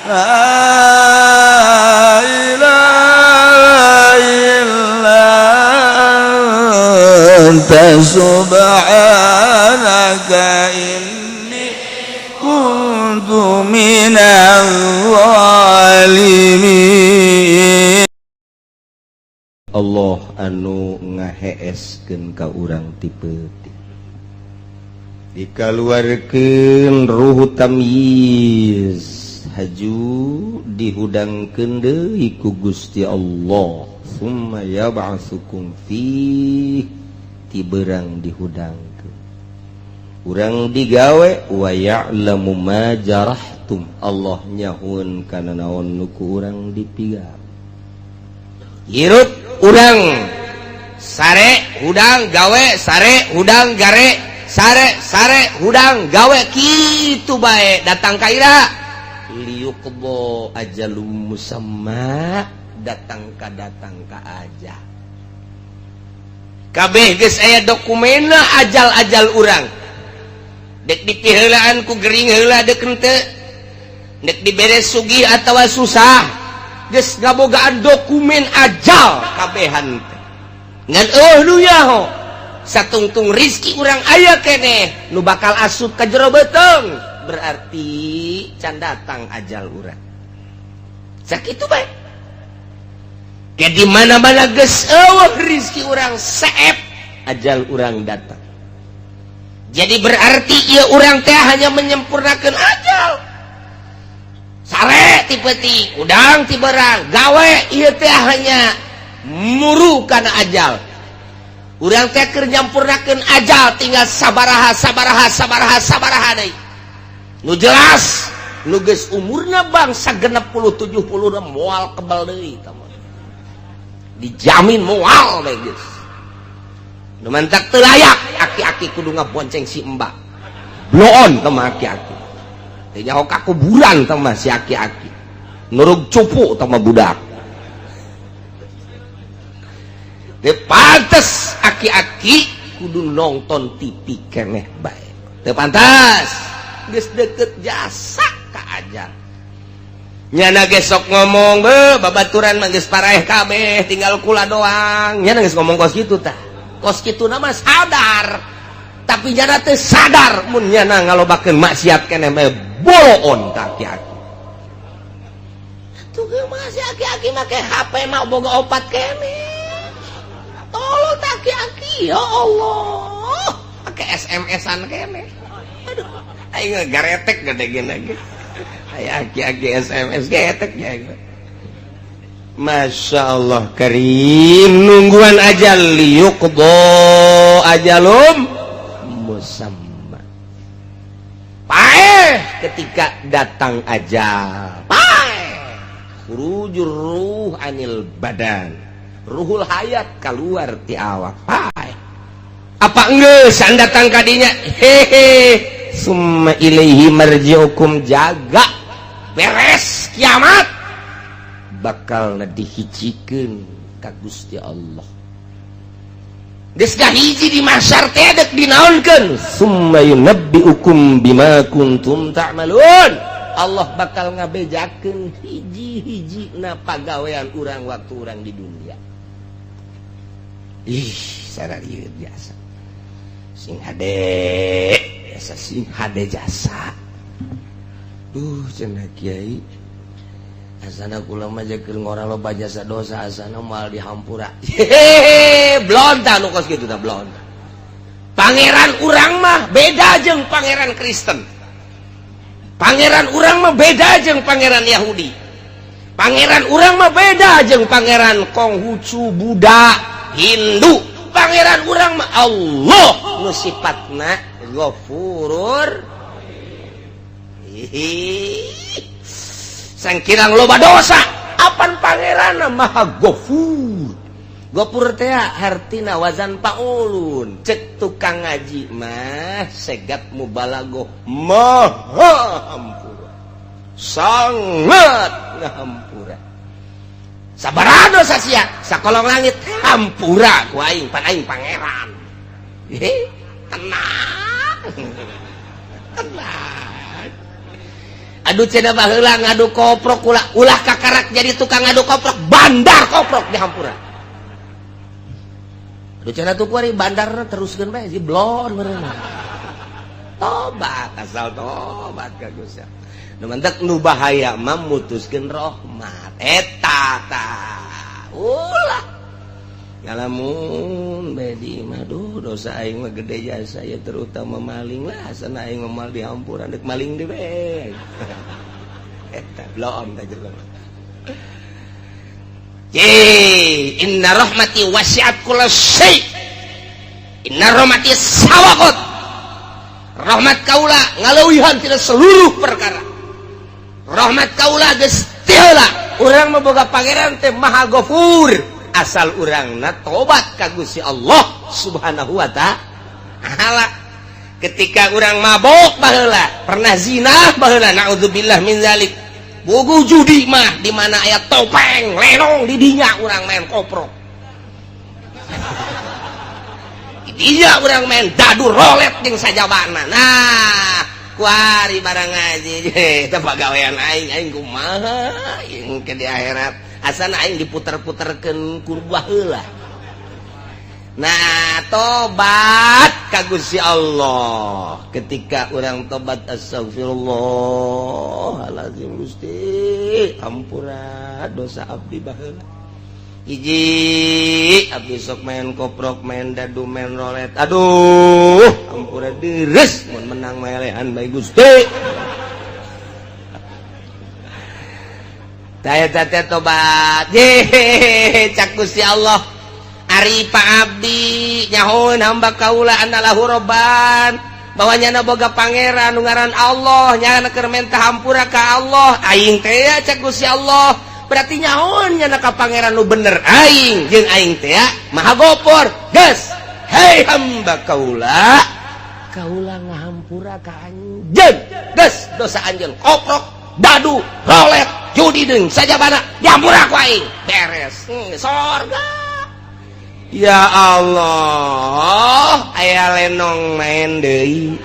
La ilaha illa anta subhanaka inni kuntu minal zalimin. Allah anu ngaheeskeun ka urang ti peuting, dikaluarkeun ruhu tamyiz, haju dihudangkeun deui ku Gusti Allah. Summa yab'atsukum fi, ti berang dihudangkeun urang digawe. Wa ya'lamu ma jarahtum, Allah nyahoeun kana naon nu ku urang dipigawe. Hirup urang sare hudang gawe, sare hudang gare, sare sare hudang gawe, kitu bae. Datang ka ira? Liyuqdha ajalum musamma, datang ka datang ka aja. Kabeh geus aya dokumenna ajal-ajal urang. Dek dipiheulaan ku gering heula, dek henteu, dek dibere sugih atawa susah, geus ngabogaan dokumen ajal kabehan teh. Ngan euweuh nu nyaho. Satungtung rizki urang aya keneh nu bakal asup ka jero beuteung, berarti can datang ajal urang. Sakitu bae. Ke di mana-mana geus euweuh rizki urang, seep ajal urang datang. Jadi berarti ieu urang teh hanya menyempurnakan ajal. Sare ti peuting, udang ti berang gawe, ieu teh hanya muru kana ajal. Urang teh keur nyampurnakeun ajal, tinggal sabaraha, sabaraha, sabaraha, sabaraha deui. Nu jelas nu geus umurna bangsa 60 70 moal kebal deui tah mah. Dijamin moal bae geus. Nu mantak teu layak aki-aki kudu ngabonceng si mbak. Bloon tah mah aki-aki. Teu nyaho ka kuburan tah mah si aki-aki. Nurug cupu tah mah budak. Teu pantes aki-aki kudu nonton TV keneh bae. Teu pantas. Geus deket jasa ka ajal. Nyana ge sok ngomong, "Be, babaturan mah geus paraeh kabeh, tinggal kula doang." Nyana geus ngomong kos kitu tah. Kos kitu na mah sadar. Tapi nyana teu sadar mun nyana ngalobakeun maksiat keneh bae, boloon ka aki-aki. Atuh ge mah si aki-aki make HP mah boga opat keneh. Tolong aki-aki, ya Allah. Pakai SMS-an keneh. Aduh, aing garetek gede gini ge. Aya aki-aki SMS getek ya. Masya Allah karim, nungguan ajal. Liyuqdha ajalum musamma. Paeh ketika datang ajal. Paeh. Khurujur ruh anil badan, ruhul hayat keluar ti awak, paeh. Apa geus datang kadinya? Hehe. Summa ilaihi marji'ukum, jaga beres kiamat bakal dihijikeun ka Gusti Allah. Geus hiji di mahsyar teh dek dinaonkeun? Summa yunabbi'ukum bima kuntum ta'malun, Allah bakal ngabejakeun hiji-hiji na pagawean urang waktu urang di dunia. Ih, sararieu biasa sing hade biasa, sing hade jasa. Duh, cenah kiai, asana kula mah keur ngora loba jasa dosa, asana moal dihampura. Hehehe, blonta nu kos kitu tah, blonta. Pangeran urang mah beda jeung pangeran Kristen. Pangeran urang mah beda jeung pangeran Yahudi. Pangeran urang mah beda jeung pangeran Konghucu, Buddha, Hindu. Pangeran urang mah Allah nu sifatna Ghafurur. Hihi. Sangkirang loba dosa, apan pangeran Maha Ghafur. Ghafur teh hartina wazan paulun. Cek tukang ngaji mah segat mubalagoh, maha hampura, sangat ngahampura. Sabaraha dosa sia sakolong langit, hampura ku aing, pan aing pangeran. Hehe, tenang tenang. Aduh cenah baheula ngadu koprok ulah ulah kakarak jadi tukang ngadu koprok, bandar koprok dihampura. Aduh cenah tuh kuari bandarna teruskeun bae si blon meureun. Tobat asal tobat ka Gusti. Nu mantak nu bahaya mah mutuskeun rahmat. Eta tah. Ulah ngalamun bae di imah, duh dosa aing mah gede jasa ya, terutama maling lah, asana aing mah moal dihampura deuk maling deui bae. Eta blon tah jelema. Ye, inna rahmati wasi'at kulla syai. Inna rahmati sawaqat. Rahmat kaula ngaleuwihan tina seluruh perkara. Rahmat kaula geus ti heula. Urang mah boga pangeran teh Maha Ghafur. Asal urangna tobat ka Gusti Allah Subhanahu wa ta'ala. Ketika urang mabok baheula, pernah zina baheula, naudzubillah min zalik. Bogo judi mah di mana aya topeng, lenong di dinya urang main koprok. Di dinya urang main dadu rolet jeung sajabana. Nah, kuari barang ngaji eta pagawean aing, aing kumaha aing ke di akhirat. Asana aing diputer-puterkeun ku baheula. Nah, tobat ka Gusti Allah. Ketika urang tobat astagfirullahalazim Gusti, ampura dosa abdi baheula. Hiji, abdi sok main koprok, main dadu, main rolet. Aduh, ampura deres mun menang melehan bae Gusti. Taya teh tobat. Ye, cak Gusti Allah. Ari Pak Abdi nyahoeun hamba kaula anallahu robban, bahwa nyana boga pangeran nu ngaran Allah, nyana keur menta hampura ka Allah. Aing teh ya cak Gusti Allah. Berarti nyahoeun nyana ka pangeran nu bener aing jeung aing teh ya Maha Gopor. Geus, hei hamba kaula, kaula ngahampura ka anjeun. Geus dosa anjeun koprok, dadu, rolet, judi deung sajabana dihampura ku aing. Beres. Sorga. Ya Allah, aya lenong main deui.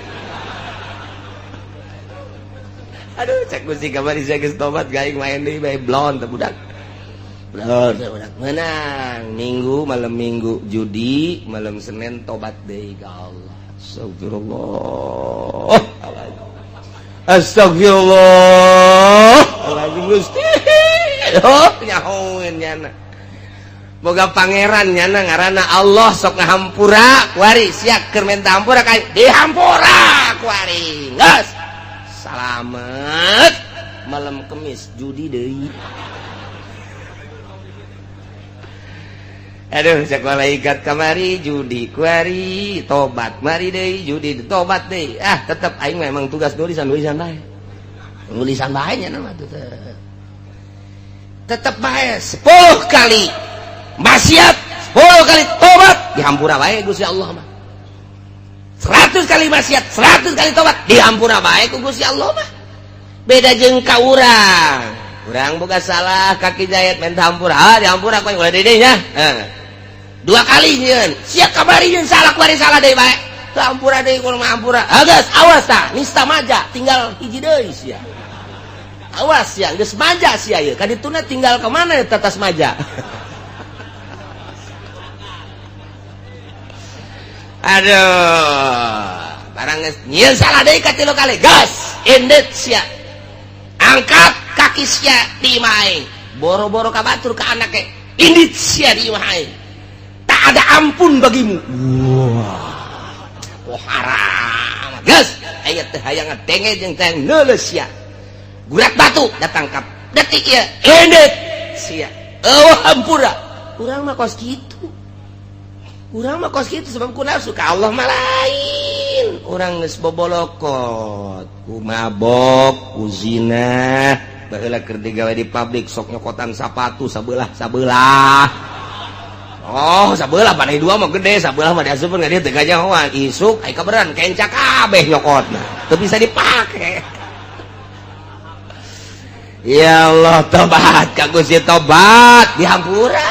Aduh, cek Gusti kamari saya geus tobat gaing main deui bae blon teh budak. Blon teh budak menang. Minggu malam Minggu judi, malam Senin tobat deui ka Allah. Astagfirullah. Astagfirullah. Alazim Gusti. Oh, nyahoeun nyana. Boga pangeran nyana ngaranna Allah sok ngahampura kuari sia keur menta hampura ka dihampura kuari. Geus. Salamet. Malam Kemis judi deui. Aduh, cek malaikat kamari judi kuari, tobat mari deui, judi tobat deui. Ah, tetep aing memang tugas nulisan-nulisan bae. Nulisan bae nya mah tetep bae 10 kali maksiat, 10 kali tobat, dihampura bae Gusti Allah mah. 100 kali maksiat, 100 kali tobat, dihampura bae ku Gusti Allah mah. Beda jeung ka urang. Urang boga salah kaki jayat minta hampura, ah dihampura ku ulah deui nya. Dua kali nyeun, sia kabari nyeun salah kuari salah deui bae. Teu hampura deui kudu hampura. Ah geus awas tah, nista maja tinggal hiji deui sia. Awas sia, geus maja sia ieu. Ka dituna tinggal ka mana eta tas maja. Aduh, barang geus nyieun salah deui ka 3 kali. Geus, indet sia. Angkat kaki sia di imah aing. Boro-boro ka batur ka anake. Indit sia di imah aing. Tak ada ampun bagimu. Wah. Oh haram. Geus, aya teh hayang ngadenge jeung teh neuleus sia. Gurat batu datangkap. Detik ieu, indit sia. Eueuh hampura. Urang mah kos kitu. Urang mah kos kitu sebab ku nafsu ka Allah mah lain. Urang geus bobolokot, ku mabok, ku zina, baheula keur digawe di pabrik sok nyokotan sapatu sabelah-sabelah. Oh, sabelah panai dua mah gede, sabelah mah diasupkeun ka dieu teu kanyahoan. Isuk ai kaberan kenca kabeh nyokotna. Teu bisa dipake. Ya Allah, tobat ka Gusti, tobat dihampura.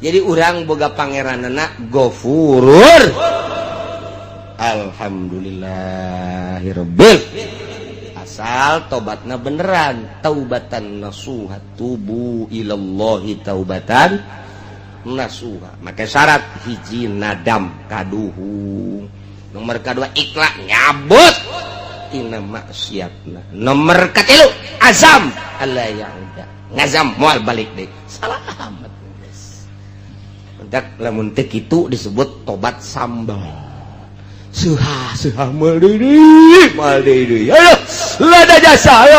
Jadi urang boga pangeranna Gofurur. Alhamdulillahirabbil. Asal tobatna beneran, taubatan nasuha, tubu ilallahi taubatan nasuha. Maka syarat hiji nadam kaduhung, nomor kedua ikhlas nyabut tina maksiatna, nomor katilu azam alla ya'uda, ngazam moal balik deui. Salamat geus. Mentak lamun teu kitu disebut tobat sambal. Suha suha moal deui, moal deui. Ayo lada jasa ayo.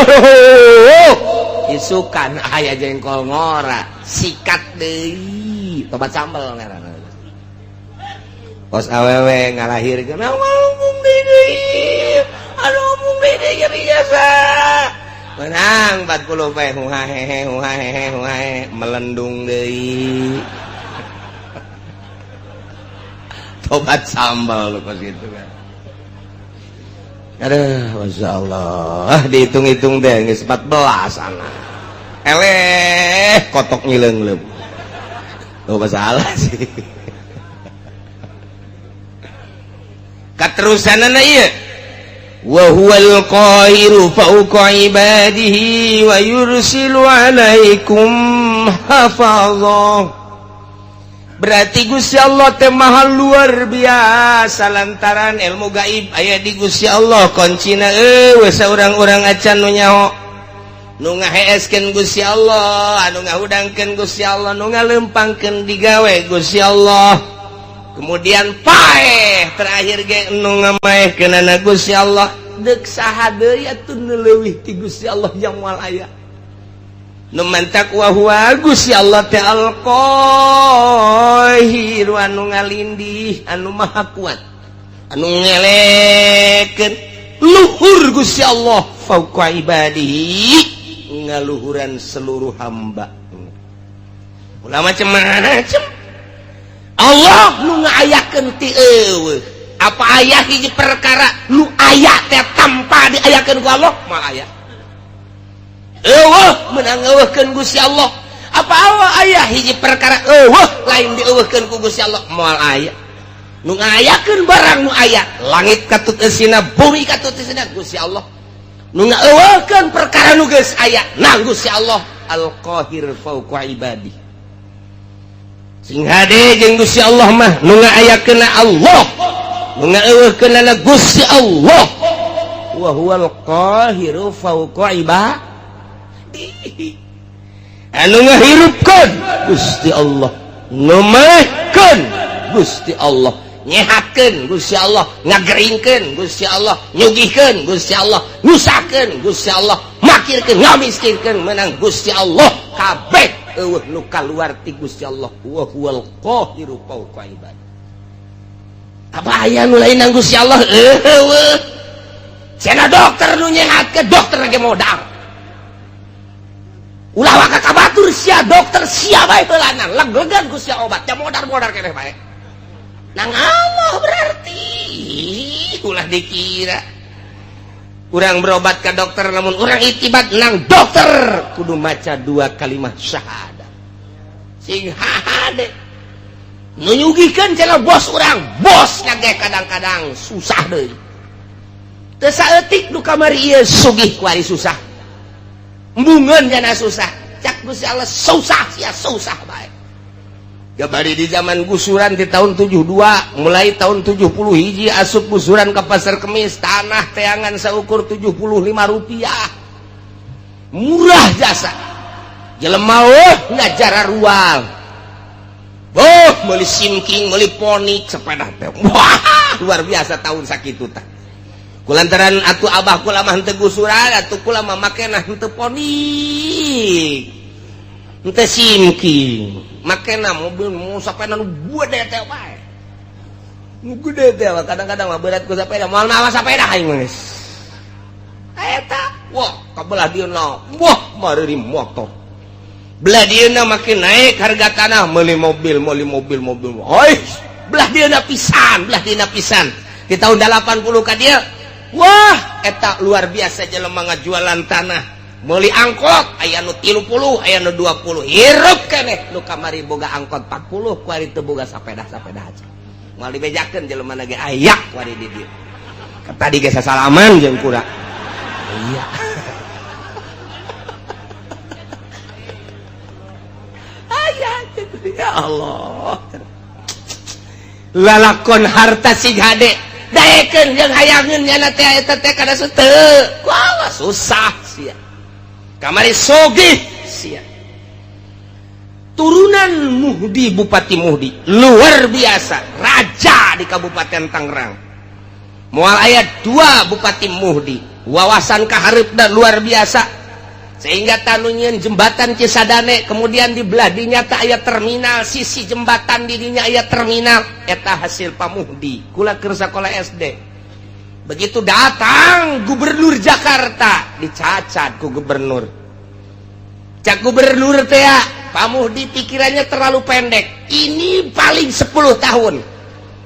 Isukan aya jengkol ngora, sikat deui, tobat sambal ngaranna. Kos awewe ngalahirkeun moal deui. Aduh mung deui jadi jasa. Menang 40 pe huhahehe huhahehe huhahe melendung deui. Tobat sambal kos gitu kan. Aduh, Masya Allah. Dihitung-hitung deh, geus 14 anak. Eleh, kotok ngileung-leung. Oh, masalah sih. Katerusanana ieu. Wa huwal qahiru fawqa ibadihi wa yursilu alaikum hafazah. Berarti Gusti Allah teh maha luar biasa lantaran ilmu gaib aya di Gusti Allah, kuncina eueuh saurang-urang acan nu nyaho. Nu ngaheeskeun Gusti Allah, anu ngahudangkeun Gusti Allah, nu ngalempangkeun digawe Gusti Allah. Kemudian paeh terakhir ge nu ngamaehkeunana Gusti Allah. Deuk saha deui atuh nu leuwih ti Gusti Allah yang moal aya. Nu mantak wa huwa Gusti Allah teh al-Qahir anu ngalindih, anu maha kuat, anu ngelekeun luhur Gusti Allah fauqa ibadihi, ngaluhuran seluruh hamba. Ulah macem-macem Allah nu ngaayakeun ti eueuh. Apa aya hiji perkara nu aya teh tanpa diayakeun ku Allah? Moal aya. Eueuh meunang eueuhkeun Gusti Allah. Apa Allah aya hiji perkara eueuh lain dieueuhkeun ku Gusti Allah? Moal aya. Nu ngayakeun barang nu aya, langit katut eusina, bumi katut eusina Gusti Allah. Nu ngaeueuhkeun perkara nu geus aya, nang Gusti Allah Al-Qahir fauqa ibadi. Sing hade jeung Gusti Allah mah nu ngaayakeunna Allah, nu ngaeueuhkeunna Gusti Allah. Wa huwal qahiru fauqa ibadi. Anu ngahirupkeun Gusti Allah, nu maehkeun Gusti Allah, nyehatkeun Gusti Allah, ngageringkeun Gusti Allah, nyugihkeun Gusti Allah, nyusahkeun Gusti Allah, makirkeun, ngamiskinkeun menang Gusti Allah. Kabeh eueuh nu kaluar ti Gusti Allah. Wa huwal qahiru fauqa ibadi. Apa aya nu lain nang Gusti Allah? Eueuh. Cenah dokter nu nyehatkeun, dokter ge modal. Ulah waka ka batur sia dokter sia bae heulana, leg-legan ku sia obat, ya modar-modar keneh bae. Nang Allah berarti ulah dikira urang berobat ke dokter, namun urang itibat nang dokter kudu maca dua kalimat syahadat. Sing hade nu nyugihkeun cenah bos urang, bos ge kadang-kadang susah deui. Teu saeutik nu kamari ieu sugih kuari susah. Embungeun jana susah. Cak Gusti Allah susah sia susah bae. Gabari di zaman gusuran di tahun 72, mulai tahun 70 hiji asup gusuran ke Pasar Kemis, tanah teangan saukur 75 rupiah. Murah jasa. Jelema oh ngajara rual. Oh, meuli simking, meuli ponik sepeda teh. Wah, luar biasa tahun sakitu tah. Kulantaran atuh abah kula mah henteu gusuran, atuh kula mah makena henteu ponik. Henteu simking. Makena mobil mau sepeda nu gede teh bae. Nu gede teh kadang-kadang mah berat ku sepeda, moal mawa sepeda aing mah geus. Eta, wah, kabelah dieuna. Wah, mareuri motor. Belah dieuna makin naik harga tanah, meuli mobil, meuli mobil, mobil. Hoi, belah dieuna pisan, belah dieuna pisan. Di tahun 80 ka dieu, wah, eta luar biasa jelema ngajualan tanah. Meuli angkot aya nu 30, aya nu 20. Hirup keneh nu kamari boga angkot 40, kuari teu boga sapeda-sapeda aja. Moal dibejakeun jelema ge aya kuari di dieu. Tadi ge sasalaman jeung kura. Aya. Aya ya Allah. Lalakon harta sing hade daekeun jeung hayangeun nyana teh eta teh kada teu. Wah, susah sia. Kamari sugih sia. Turunan Muhdi, Bupati Muhdi luar biasa, raja di Kabupaten Tangerang. Moal aya 2 Bupati Muhdi, wawasan kahareupna luar biasa sehingga tanu nyieun jembatan Cisadane, kemudian di belah dinya teh aya terminal, sisi jembatan di dinya aya terminal, eta hasil Pak Muhdi. Kula keur sakola SD. Begitu datang Gubernur Jakarta, dicacat ku gubernur. Cak gubernur teh, Pak Muhdi pikirannya terlalu pendek. Ini paling 10 tahun.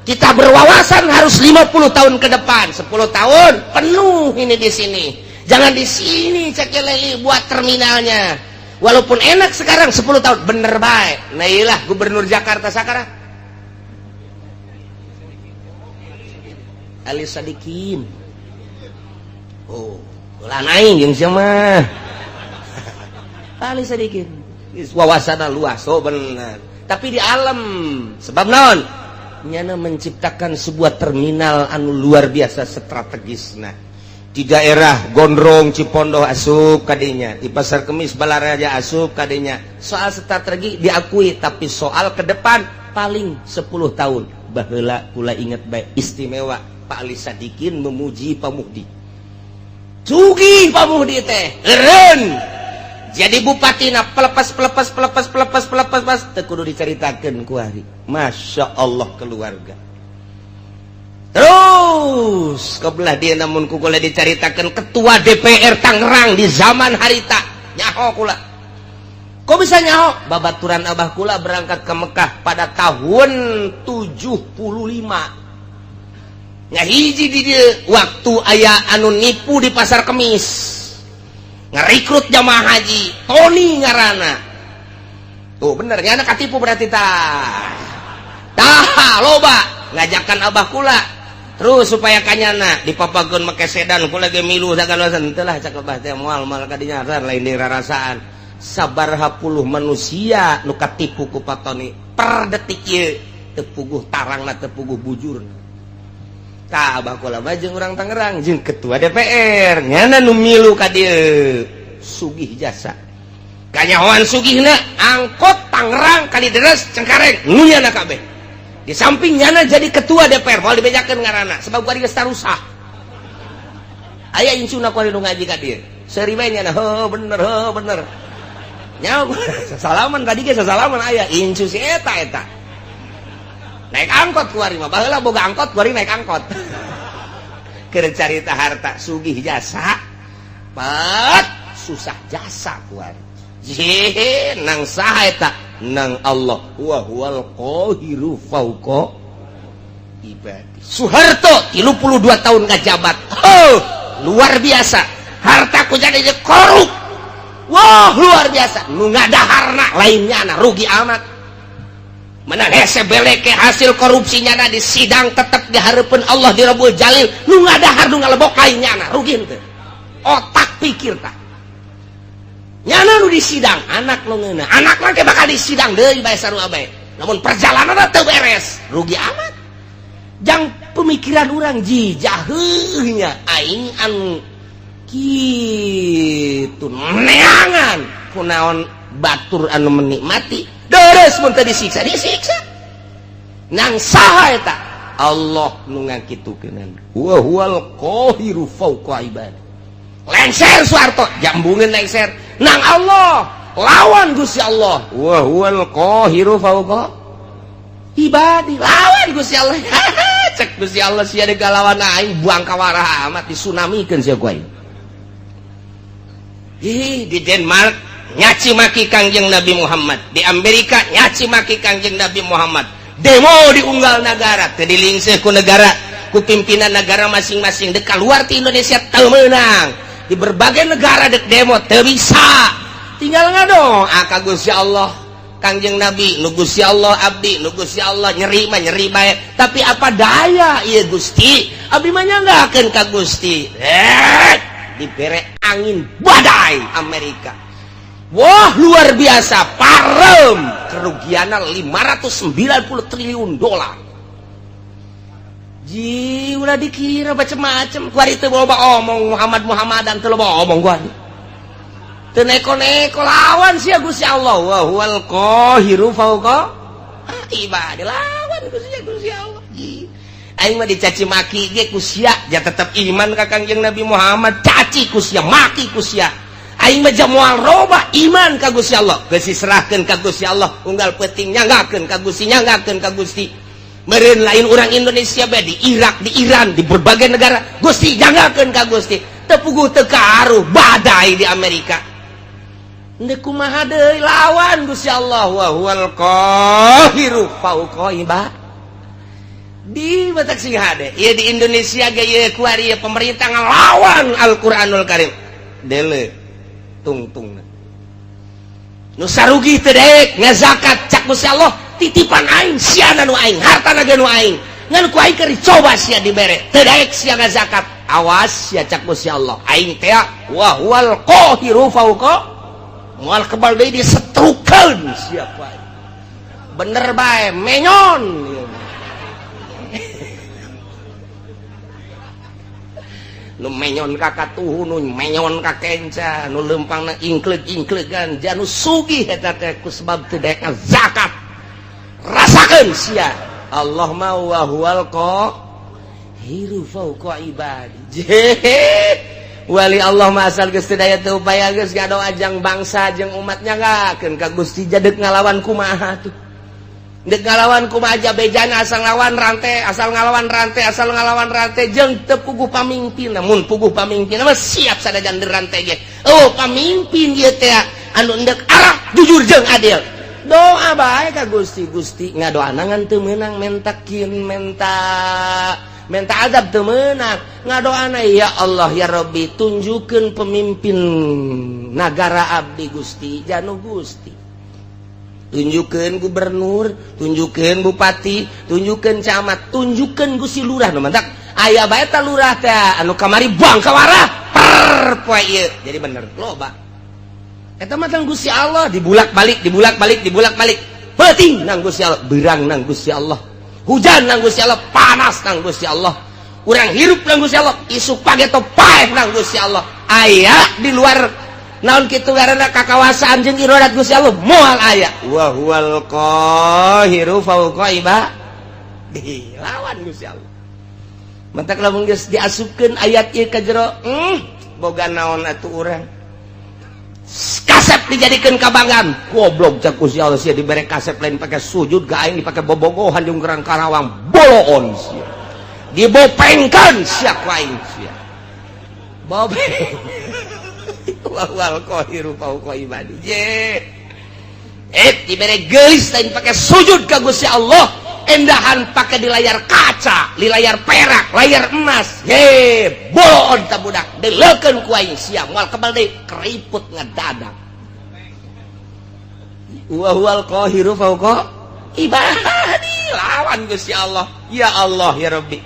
Kita berwawasan harus 50 tahun ke depan. 10 tahun penuh ini di sini. Jangan di sini cek leli buat terminalnya. Walaupun enak sekarang 10 tahun bener baik. Nah iyalah Gubernur Jakarta sekarang. Ali Sadikin. Oh, ulah aing jeung sia mah. Ali Sadikin. Wawasan luas, oh benar. Tapi di alam sebab naon? Nyana menciptakan sebuah terminal anu luar biasa strategisna. Di daerah Gondrong Cipondoh asup kadinya, di Pasar Kemis Balaraja asup kadinya. Soal strategi diakui, tapi soal ke depan paling 10 tahun. Baheula kula inget baik istimewa Pak Ali Sadikin memuji Pak Muhdi. Sugih Pak Muhdi teh, eureun. Jadi bupati na pelepas pelepas pelepas pelepas pelepas pas teu kudu dicaritakeun ku ari. Masya Allah keluarga. Terus kebelah dia namun ku kula dicaritakeun ketua DPR Tangerang di zaman harita nyaho kula. Kok bisa nyaho? Babaturan abah kula berangkat ke Mekah pada tahun 75. Nya hiji di dieu waktu aya anu nipu di Pasar Kemis. Ngerekrut jamaah haji Tony ngarana tuh bener ya, anak katipu berarti tah tah loba ngajakan abah kula terus supaya kanyana dipapageun make sedan kula ge milu sagala teu lah cak abah teh moal moal kadinya lain dirarasaan sabaraha puluh manusia nu katipu ku Pak Tony per detik ieu teu puguh tarangna teu puguh bujurna. Tah abah kula mah jeung urang Tangerang jeung ketua DPR nyana nu milu ka dieu sugih jasa. Kanyahoan sugihna angkot Tangerang Kalideres Cengkareng nu nyana kabeh. Di samping nyana jadi ketua DPR moal dibejakeun ngaranna sebab kuari geus tarusah. Aya incuna kuari nu ngaji ka dieu. Seuri bae nyana heuh bener heuh bener. Nyaho sasalaman tadi ge sasalaman aya incu si eta eta. Naik angkot kuari mah baheula boga angkot kuari naik angkot. Keur carita harta sugih jasa pat susah jasa kuari. Ye nang saha eta nang Allah wa huwal qahiru fauqa ibadi. Soeharto 32 tahun ngajabat. Oh, luar biasa. Harta ku jadi korup. Wah, luar biasa. Nu ngadaharna lainnya na rugi amat. Menang hese beleke hasil korupsinya na di sidang tetep dihareupeun Allah di Rabbul Jalil nu ngadahar nu ngalebok lainnya na rugi henteu. Otak pikir tah. Nyana nu di sidang anak nu ngeunah, anak mah bakal di sidang deui bae sarua bae. Namun perjalananna teu beres, rugi amat. Jang pemikiran urang jijaheuh nya aing anu kitu neangan kunaon batur anu menikmati deres mun teu disiksa disiksa nang saha eta Allah nu ngangkitukeun wa huwal qahiru fauqa ibad. Lengser Soeharto jambungeun lengser nang Allah lawan Gusti Allah wa huwal qahiru fauqa ibadi lawan Gusti Allah. Cek Gusti Allah sia lawan aing buang kawarah amat disunamikeun sia ku aing. Ih, di Denmark nyaci maki Kangjeng Nabi Muhammad, di Amerika nyaci maki Kangjeng Nabi Muhammad, demo di unggal negara teu dilingseuh ku negara ku pimpinan negara masing-masing dek keluar ti Indonesia teu meunang, di berbagai negara dek demo teu bisa, tinggal ngadoa ka Gusti Allah Kangjeng Nabi nu Gusti Allah abdi nu Gusti Allah nyeri mah nyeri bae, tapi apa daya ieu Gusti abdi mah nyanggakeun ka Gusti. Dibere angin badai Amerika. Wah, luar biasa, parem, kerugiannya 590 triliun dolar. Ji, ulah dikira macem-macem. Kuari teu loba omong Muhammad Muhammadan, teu loba omong gua. Teu neko-neko, lawan sia Gusti Allah. Wa huwal qahiru fauqa ibadi, lawan Gusti Gusti Allah. Ji. Aing mah dicaci maki ge ku sia, ja tetep iman ka Kangjeng Nabi Muhammad. Caci ku sia, maki ku sia. Aing mah moal roba iman ka Gusti Allah. Geus diserahkeun ka Gusti Allah, unggal peuting nyanggakeun ka Gusti, nyanggakeun ka Gusti. Meureun lain orang Indonesia bae, di Irak, di Iran, di berbagai negara, Gusti nyanggakeun ka Gusti. Teu puguh teu karuh badai di Amerika. Ndek kumaha deui, lawan Gusti Allah. Wa huwal qahiru fauqa ibadi. Batak sing hade. Ieu di Indonesia ge ieu kuari pemerintah ngalawan Al-Qur'anul Karim. Dele tungtung. Nu sarugi teu daek ngazakat, cak Gusti Allah, titipan aing sia, nu aing, hartana ge nu aing. Ngan ku aing keur dicoba sia dibere. Teu daek sia ngazakat. Awas sia, cak Gusti Allah. Aing teh wa huwal qahiru fauqa, moal kebal deui disetrukeun sia ku aing. Bener bae menyon. Nu menyon ka katuhu, nu menyon ka kenca, nu leumpangna ingkleug-ingklegan, janu sugih eta teh ku sebab teu daek zakat. Rasakeun sia. Allah mah wa huwal qahiru fauqa ibadi. Wali Allah mah asal geus teu daya teu upaya, geus ngadoa jang bangsa jeung umatnya nyanggakeun ka Gusti. Jadek ngalawan kumaha tuh? Dek ngalawan kumaha bejana, asal ngalawan rantai, asal ngalawan rantai, asal ngalawan rantai jeung teu puguh pamimpin. Namun puguh pamimpin mah siap sadajan rantai ge. Oh, pamimpin ieu teh anu endek arah jujur jeung adil. Doa bae ka Gusti. Gusti, ngadoana ngan teu meunang, mentakin menta menta azab teu meunang. Ngadoana, ya Allah ya Rabbi, tunjukkeun pemimpin nagara abdi Gusti, janu Gusti. Tunjukkan gubernur, tunjukkan bupati, tunjukkan camat, tunjukkan Gusti lurah. Nu mantak aya bae ta lurah teh anu kamari buang kawarah per poe ieu jadi bener loba. Eta mah tang Gusti Allah, dibulak-balik, dibulak-balik, dibulak-balik. Peuting nang Gusti Allah, beurang nang Gusti Allah, hujan nang Gusti Allah, panas nang Gusti Allah, urang hirup nang Gusti Allah, isuk pageto paeh nang Gusti Allah. Aya di luar naon kitu ngaranna kakawasaan jeung iradat Gusti Allah? Moal aya. Wa huwal qahiru fauqa ibadi, lawan Gusti Allah. Mantak lamun geus diasupkeun ayat ieu ka jero, boga naon atuh urang? Kasep dijadikeun kabanggaan, goblok, cak Gusti Allah, sia dibere kasep lain pake sujud ka aing, dipake bobogohan jeung gerang Karawang, boloon sia, dibopengkeun sia ku aing sia, bopeng. Wal qahiru fauqa ibadi. Je eh dibere geulis lain pakai sujud ka Gusti Allah, endahan pakai di layar kaca, di layar perak, layar emas. Ye boloon ta budak, deleukeun ku aing sia, moal kebal deui, keriput ngedadak. Wa huwal qahiru fauqa ibadi, lawan Gusti Allah. Ya Allah ya Rabbi,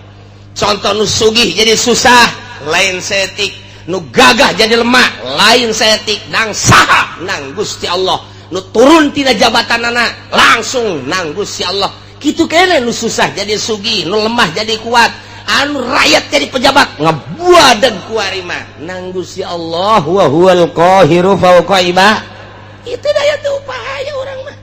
contoh nu sugih jadi susah lain setik, nu gagah jadi lemah lain setik, nang saha? Nang Gusti Allah. Nu turun tina jabatan anak langsung nang Gusti Allah. Kitu kene, nu susah jadi sugih, nu lemah jadi kuat, anu rakyat jadi pejabat, ngebuadan kuari mah nang Gusti Allah. Wa huwal qahiru fauqa ibadi. Itu daya teu upaya urang mah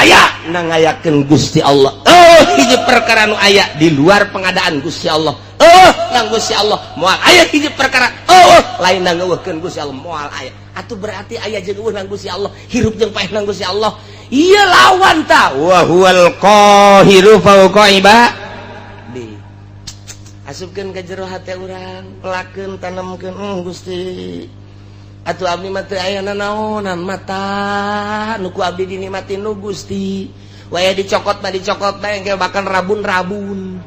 aya nang ngayakeun Gusti Allah. Oh, hiji perkara nu aya di luar pengadaan Gusti Allah, oh, nang Gusti Allah. Moal aya hiji perkara, oh, lain nang ngeuweuhkeun Gusti Allah, moal aya. Atuh berarti aya jeung euweuh nang Gusti Allah, hirup jeung paeh nang Gusti Allah. Iya, lawan ta. Wa huwal qahiru fauqa ibadi. Asupkeun ka jero hate urang, pelakeun, tanemkeun. Gusti, atuh abdi mah teu aya nanaonan, mata nu ku abdi dinikmati nu Gusti. Waya dicokot mah dicokot bae engke, bahkan rabun-rabun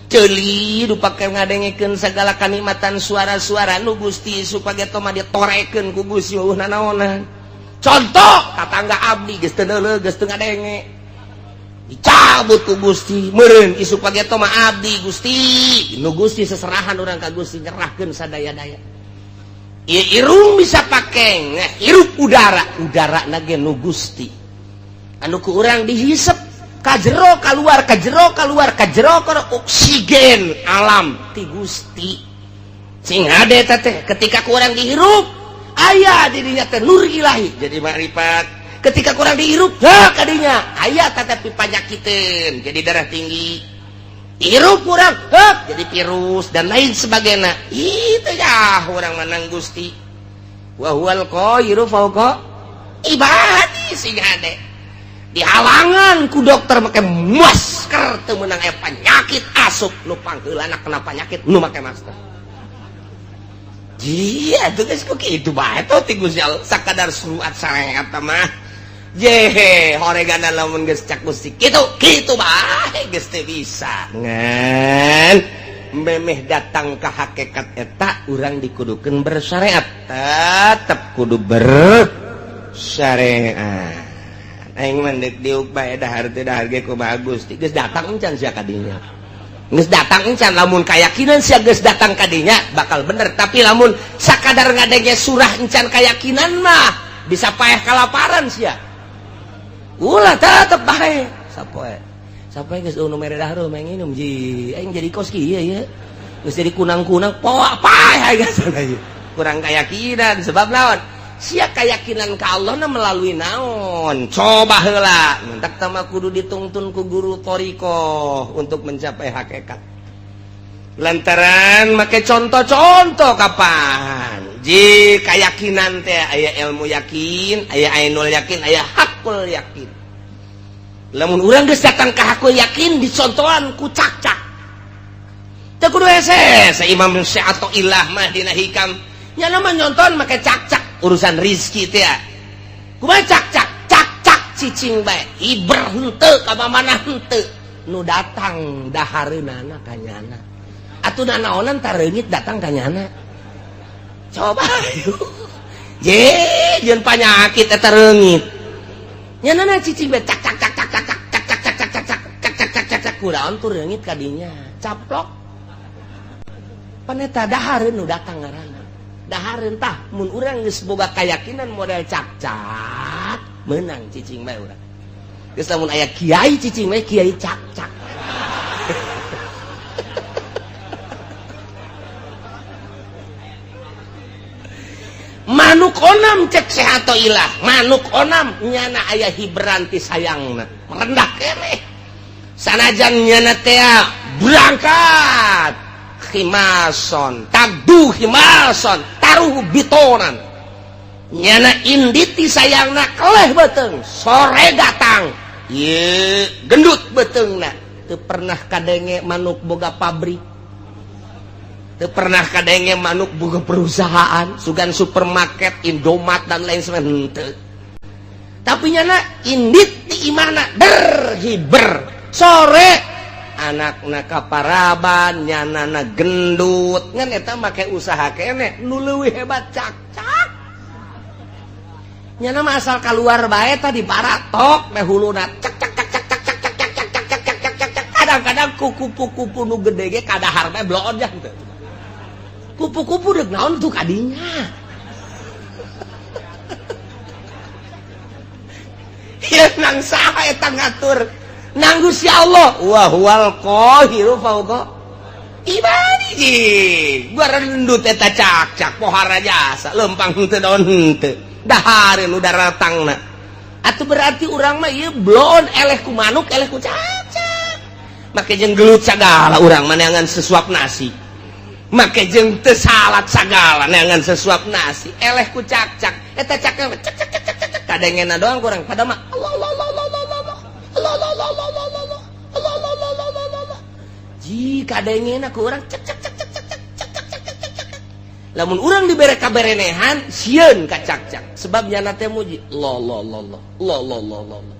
ceuli du pake ngadengekeun segala kanikmatan suara-suara nu Gusti, supaya mah ditorekeun ku Gusti, eueuh nanaonan. Contoh tatangga abdi geus teu neuleuh, geus teu ngadenge, dicabut ku Gusti meureun. Isuk pageto mah abdi Gusti, nu Gusti seserahan urang ka Gusti, nyerahkeun sadaya-daya. Ieu irung bisa pake hirup udara, udara na ge nu Gusti anu ku urang dihisep ka jero kaluar, ka jero kaluar, ka jero kana oksigen alam ti Gusti. Sing hade eta teh ketika ku urang dihirup aya di dinya teh nur ilahi jadi makrifat. Ketika ku urang dihirup heh kadinya aya tetapi panyakiteun jadi darah tinggi, hirup kurang heh jadi virus dan lain sebagainya. Itu ya urang menang Gusti wa huwal qahiru fawqa ibadi. Sing hade dihalangan ku dokter make masker teu meunang aya penyakit asup nu pangheulana kena penyakit nu make masker. Iya tuh geus ku kitu bae tuh ti Gusti Allah sakadar surat sareat mah jehe horegana lamun geus cak Gusti kitu kitu bae geus teu bisa ngan memeh datang ka hakikat eta urang dikudukeun bersyariat, tetep kudu bersyariat. Aing mah deuk diuk bae dahar teu dahar ge kumaha Gusti geus datang encan sia ka dinya, geus datang encan. Lamun kayakinan sia geus datang ka dinya bakal bener, tapi lamun sakadar ngadenge surah encan kayakinan mah bisa paeh kalaparan sia. Ulah tetep bae sapoe sapoe geus nu mere dahar mah nginum ji aing jadi kos kieu ye geus jadi kunang-kunang poa paeh geus kurang keyakinan. Sebab naon sia keyakinan ka Allah na melalui naon coba heula mentak tama kudu ditungtun ku guru thoriqoh untuk mencapai hakikat. Lantaran make contoh-contoh kapan ji keyakinan teh aya ilmu yakin, aya ainul yakin, aya hakul yakin. Lamun urang geus datang ka hakul yakin dicontohan ku cakcak teu kudu hese. Imam Syathoillah mah dina hikam nya mah nyonton make cakcak urusan rizki teh kumaha cakcak cakcak cicing bae hiber henteu ka mana henteu nu datang dahareunana ka nyana atuh nanaonan tareungit datang ka nyana coba je jeung panyakit eta reungit nyana cicing bae cak cak cak cak cak cak cak cak cak cak cak cak cak cak cak cak kuraon tuh reungit ka dinya caplok pan eta dahareun nu datang ngaranna dahareun. Tah mun urang geus boga keyakinan model cakcak menang cicing bae urang geus. Lamun aya kiai cicing bae kiai cakcak. Manuk onam cek sehat ilah manuk onam nyana aya hibranti sayangna merendah keneh sanajan nyana teh berangkat himason tagdu himason taruh bitonan nyana inditi sayangna keleh beteng sore datang ye gendut betengna. Teu pernah kadenge manuk boga pabrik, teu pernah kadenge manuk boga perusahaan sugan supermarket Indomaret dan lain sebagainya henteu. Tapi nyana indit di imahna berhiber sore anakna kaparaban nyanana gendut ngan eta make usaha keneh nu leuwih hebat cakcak nyana mah asal kaluar bae tadi baratok meh huluna cak cak cak cak cak cak cak cak cak cak cak cak cak cak. Kadang-kadang kupu-kupu nu gede ge kadahar bae bloon jang teu kupu-kupu deuk naon tuh kadinya. Ieu nang saha eta ngatur nang Gusti Allah wa huwal qahiru fawqa ibadi. Gua rendut eta cakcak pohara jasa lempang henteu daun henteu dahareun nu daratangna atuh berarti urang mah ieu bloon eleh ku manuk eleh ku cakcak make jeung gelut sagala urang mah neangan sesuap nasi make jeung teu salat sagala neangan sesuap nasi eleh ku cakcak eta cakcak cak cak cak cak kadengena doang kurang pada mah Allah Allah Allah Allah Allah Allah Allah Allah Allah Allah Allah Allah Allah Allah Allah jika dengena ku urang cek cek cek cek cek cek cek cek cek cek cek. Lamun urang dibere kaberenehan sieun ka cak-cak sebab nyana teh muji Allah Allah Allah Allah Allah Allah Allah.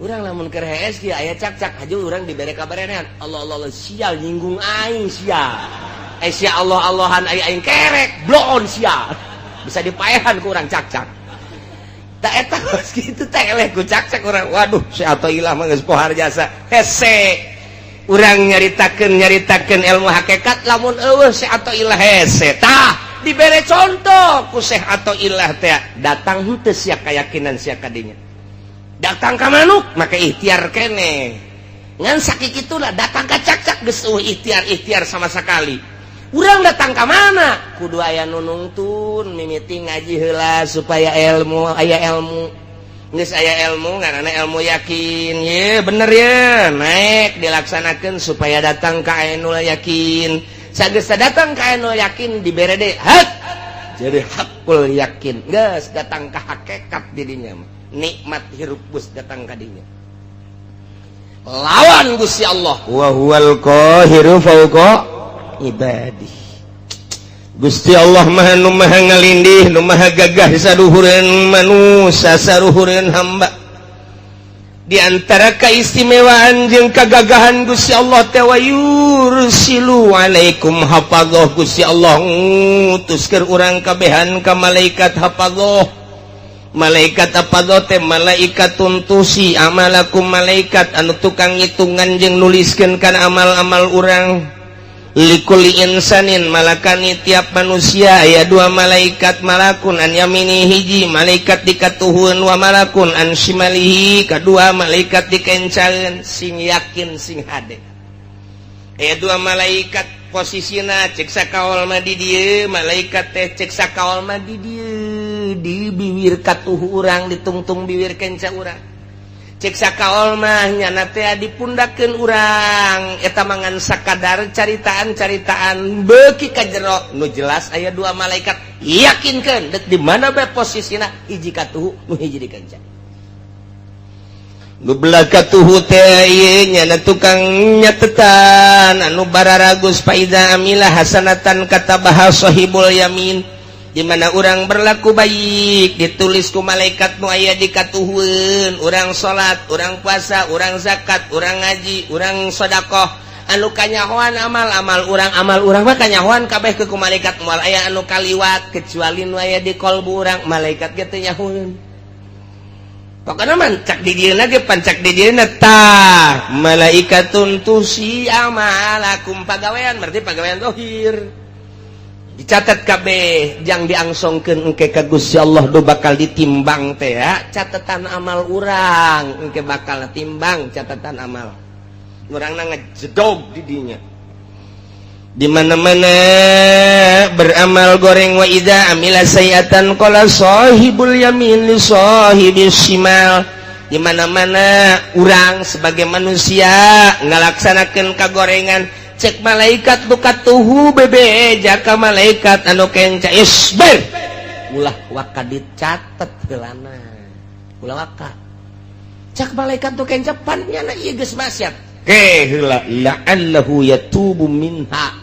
Urang lamun keur hees kieu aya cak-cak haju urang dibere kaberenehan Allah Allah Allah sial nyinggung aing sial eh sia Allah Allahan aya aing kerek bloon sial bisa dipaehan ku urang cak-cak. Tak eta geus kitu teh eleh ku cak-cak urang waduh si Athoillah mah geus pohar jasa hese urang nyaritakeun ilmu hakikat lamun eueuh si Athoillah hese. Tah Dibere contoh ku Syekh Athaillah teh, datang henteu sia keyakinan sia kadinya? Datang ka manuk maka ikhtiar kene, ngan sakit itulah. Datang ka cakcak geus euweuh ikhtiar-ikhtiar sama sekali. Urang datang ka mana kudu aya nu nungtun. Mimiti ngaji heula supaya ilmu, aya ilmu. Geus aya ilmu, ngaranna ilmu yakin ye, bener ya, naik dilaksanakan supaya datang ka ainul yakin. Sageus datang ka ainul yakin, dibere deui hak, jadi hakul yakin. Geus datang ka hakikat dirinya mah nikmat hirup, geus datang ka dinya lawan Gusti Allah. Wa huwal qahiru fawqa ibadih. Gusti Allah maha nu maha ngalindih, nu maha gagah saduhureun manusia, saruhureun hamba. Di antara keistimewaan jeung kagagahan Gusti Allah teh, wa yursilu alaikum hafadzah. Gusti Allah ngutus keur urang kabehan ka malaikat hafadzah. Malaikat hafadzah teh malaikat tuhsi amalakum, malaikat anu tukang ngitungan jeung nuliskeun kana amal-amal urang. Likulli insanin malakani, tiap manusia aya dua malaikat. Malakun an yamini, hiji malaikat dikatuhun, wa malakun an syimalihi, kedua malaikat dikencaeun. Sing yakin, sing hade, aya dua malaikat posisina. Cek sakaol mah di dieu malaikat teh, cek sakaol mah di dieu, di biwir katuhu urang, ditungtung biwir kenca urang. Cek sakaol mah nyana teh dipundakeun urang. Eta mangan sakadar caritaan-caritaan beuki ka jero. Nu jelas aya dua malaikat, yakinkeun dek di mana bae posisina, hiji katuhu, nu hiji di kenca. Nu belah katuhu teh ieu nyana tukang nyatetan anu bararagus. Faidza amila hasanatan katabaha sahibul yamin. Di mana orang berlaku baik, ditulis ku malaikat nu aya di katuhueun. Urang salat, urang puasa, urang zakat, urang ngaji, urang sedekah, anu kanyahoan amal-amal urang, amal urang mah kanyahoan kabeh ke ku malaikat, moal aya anu kaliwat kecuali nu aya di kolbu urang, malaikat ge teu nyahoeun. Pokoknya mah cak di dieuna ge, pancak di dieuna tah malaikatun tuhsi amalakum, pagawean, berarti pagawean zahir dicatat kabeh jang diangsongkeun engke ka Gusti Allah. Do bakal ditimbang teh ya catatan amal urang, engke bakal timbang catatan amal urang, ngejedog di dinya. Di mana-mana beramal goreng, wa idza amila sayiatan qala sahibul yamin li sahibis shimal. Di mana-mana urang sebagai manusia ngalaksanakeun kagorengan, cek malaikat nu katuhu bebe jaka malaikat anu kenca, "Isbir, ulah waka dicatet heulana, ulah waka." Cek malaikat nu kenca, "Pan nyana ieu geus maksiat ke, heula la'allahu yatubu minha,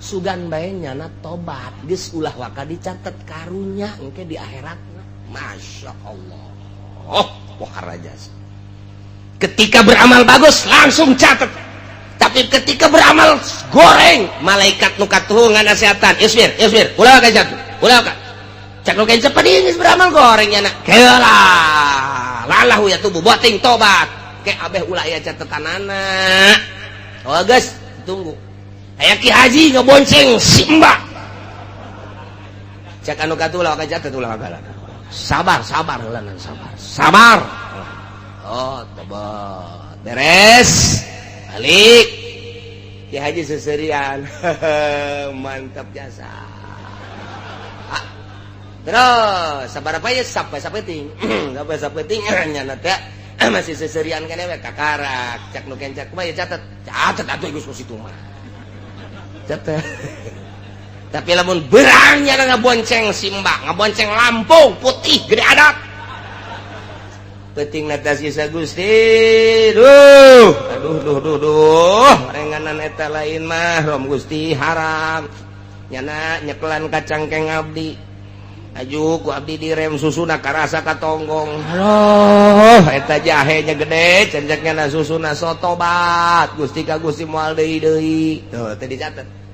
sugan bae nyana tobat, geus ulah waka dicatet, karunya engke di akhirat." Masya Allah, oh wah raja. Ketika beramal bagus langsung catat, tapi ketika beramal goreng, malaikat nu katuhu nganasehatan, "Isbir, isbir, ulah ka jatuh, ulah ka." Cak nu cepat, "Geus beramal goreng nya, keula lalahu ya tubuh boting tobat ke abeh, ulah ya catetanana." Oh geus, tunggu. Aya Ki Haji ngebonceng si Mbak, cek anu katuh, "Ulah ka catet, ulah ka, sabar, sabar, sabar, sabar." Oh, tobat beres, balik. Ki Haji seserian, mantap jasa. Terus sabar apa ya, sampai sapeting, sampai sapeting nyana teh masih seserian kan we kakarak. Cak nu kencak, "Kumaha ya, catet?" "Catet atuh, geus situ mah catet." Tapi lamun berangnya ngabonceng si Mbak, ngabonceng Lampung putih gede adat, penting sisa Gusti, duh, aduh, duh, duh, duh, renganan eta lain mahram Gusti, haram nyana nyekelan kacangkeng abdi, aju ku abdi direm, susuna karasa katonggong. Aduh, eta jahenya gede cenceknya na susuna. So tobat Gusti ka Gusti, moal deui deui. Tuh teh dicatet.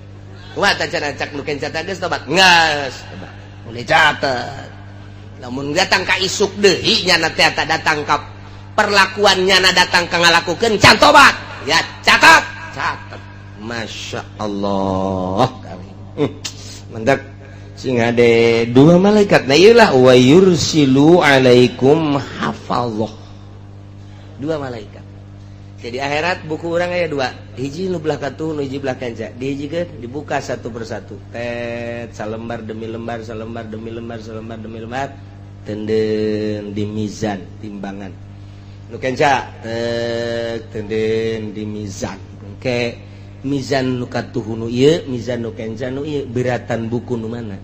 Kumaha teh cenah cak nu catat? "Geus tobat, geus tobat." Mulai catet. Namun datang ka isuk deui nyana teh datang ka perlakuan nyana, datang ka ngalakukeun can tobat ya, catat, catat. Masya Allah, mendak. Sing hade, dua malaikat. Nah, iyalah, wa yursilu alaikum hafazah, dua malaikat. Jadi akhirat buku urang aya dua, hiji nu belah katuh, nu hiji belah kenca. Dihijikeun, dibuka satu persatu, tet, salembar demi lembar, salembar demi lembar, salembar demi lembar, tenden di mizan, timbangan. Nu kenca tet, tenden di mizan. Oke, mizan nu katuh nu ieu, mizan nu kenca nu ieu, beratan buku nu mana?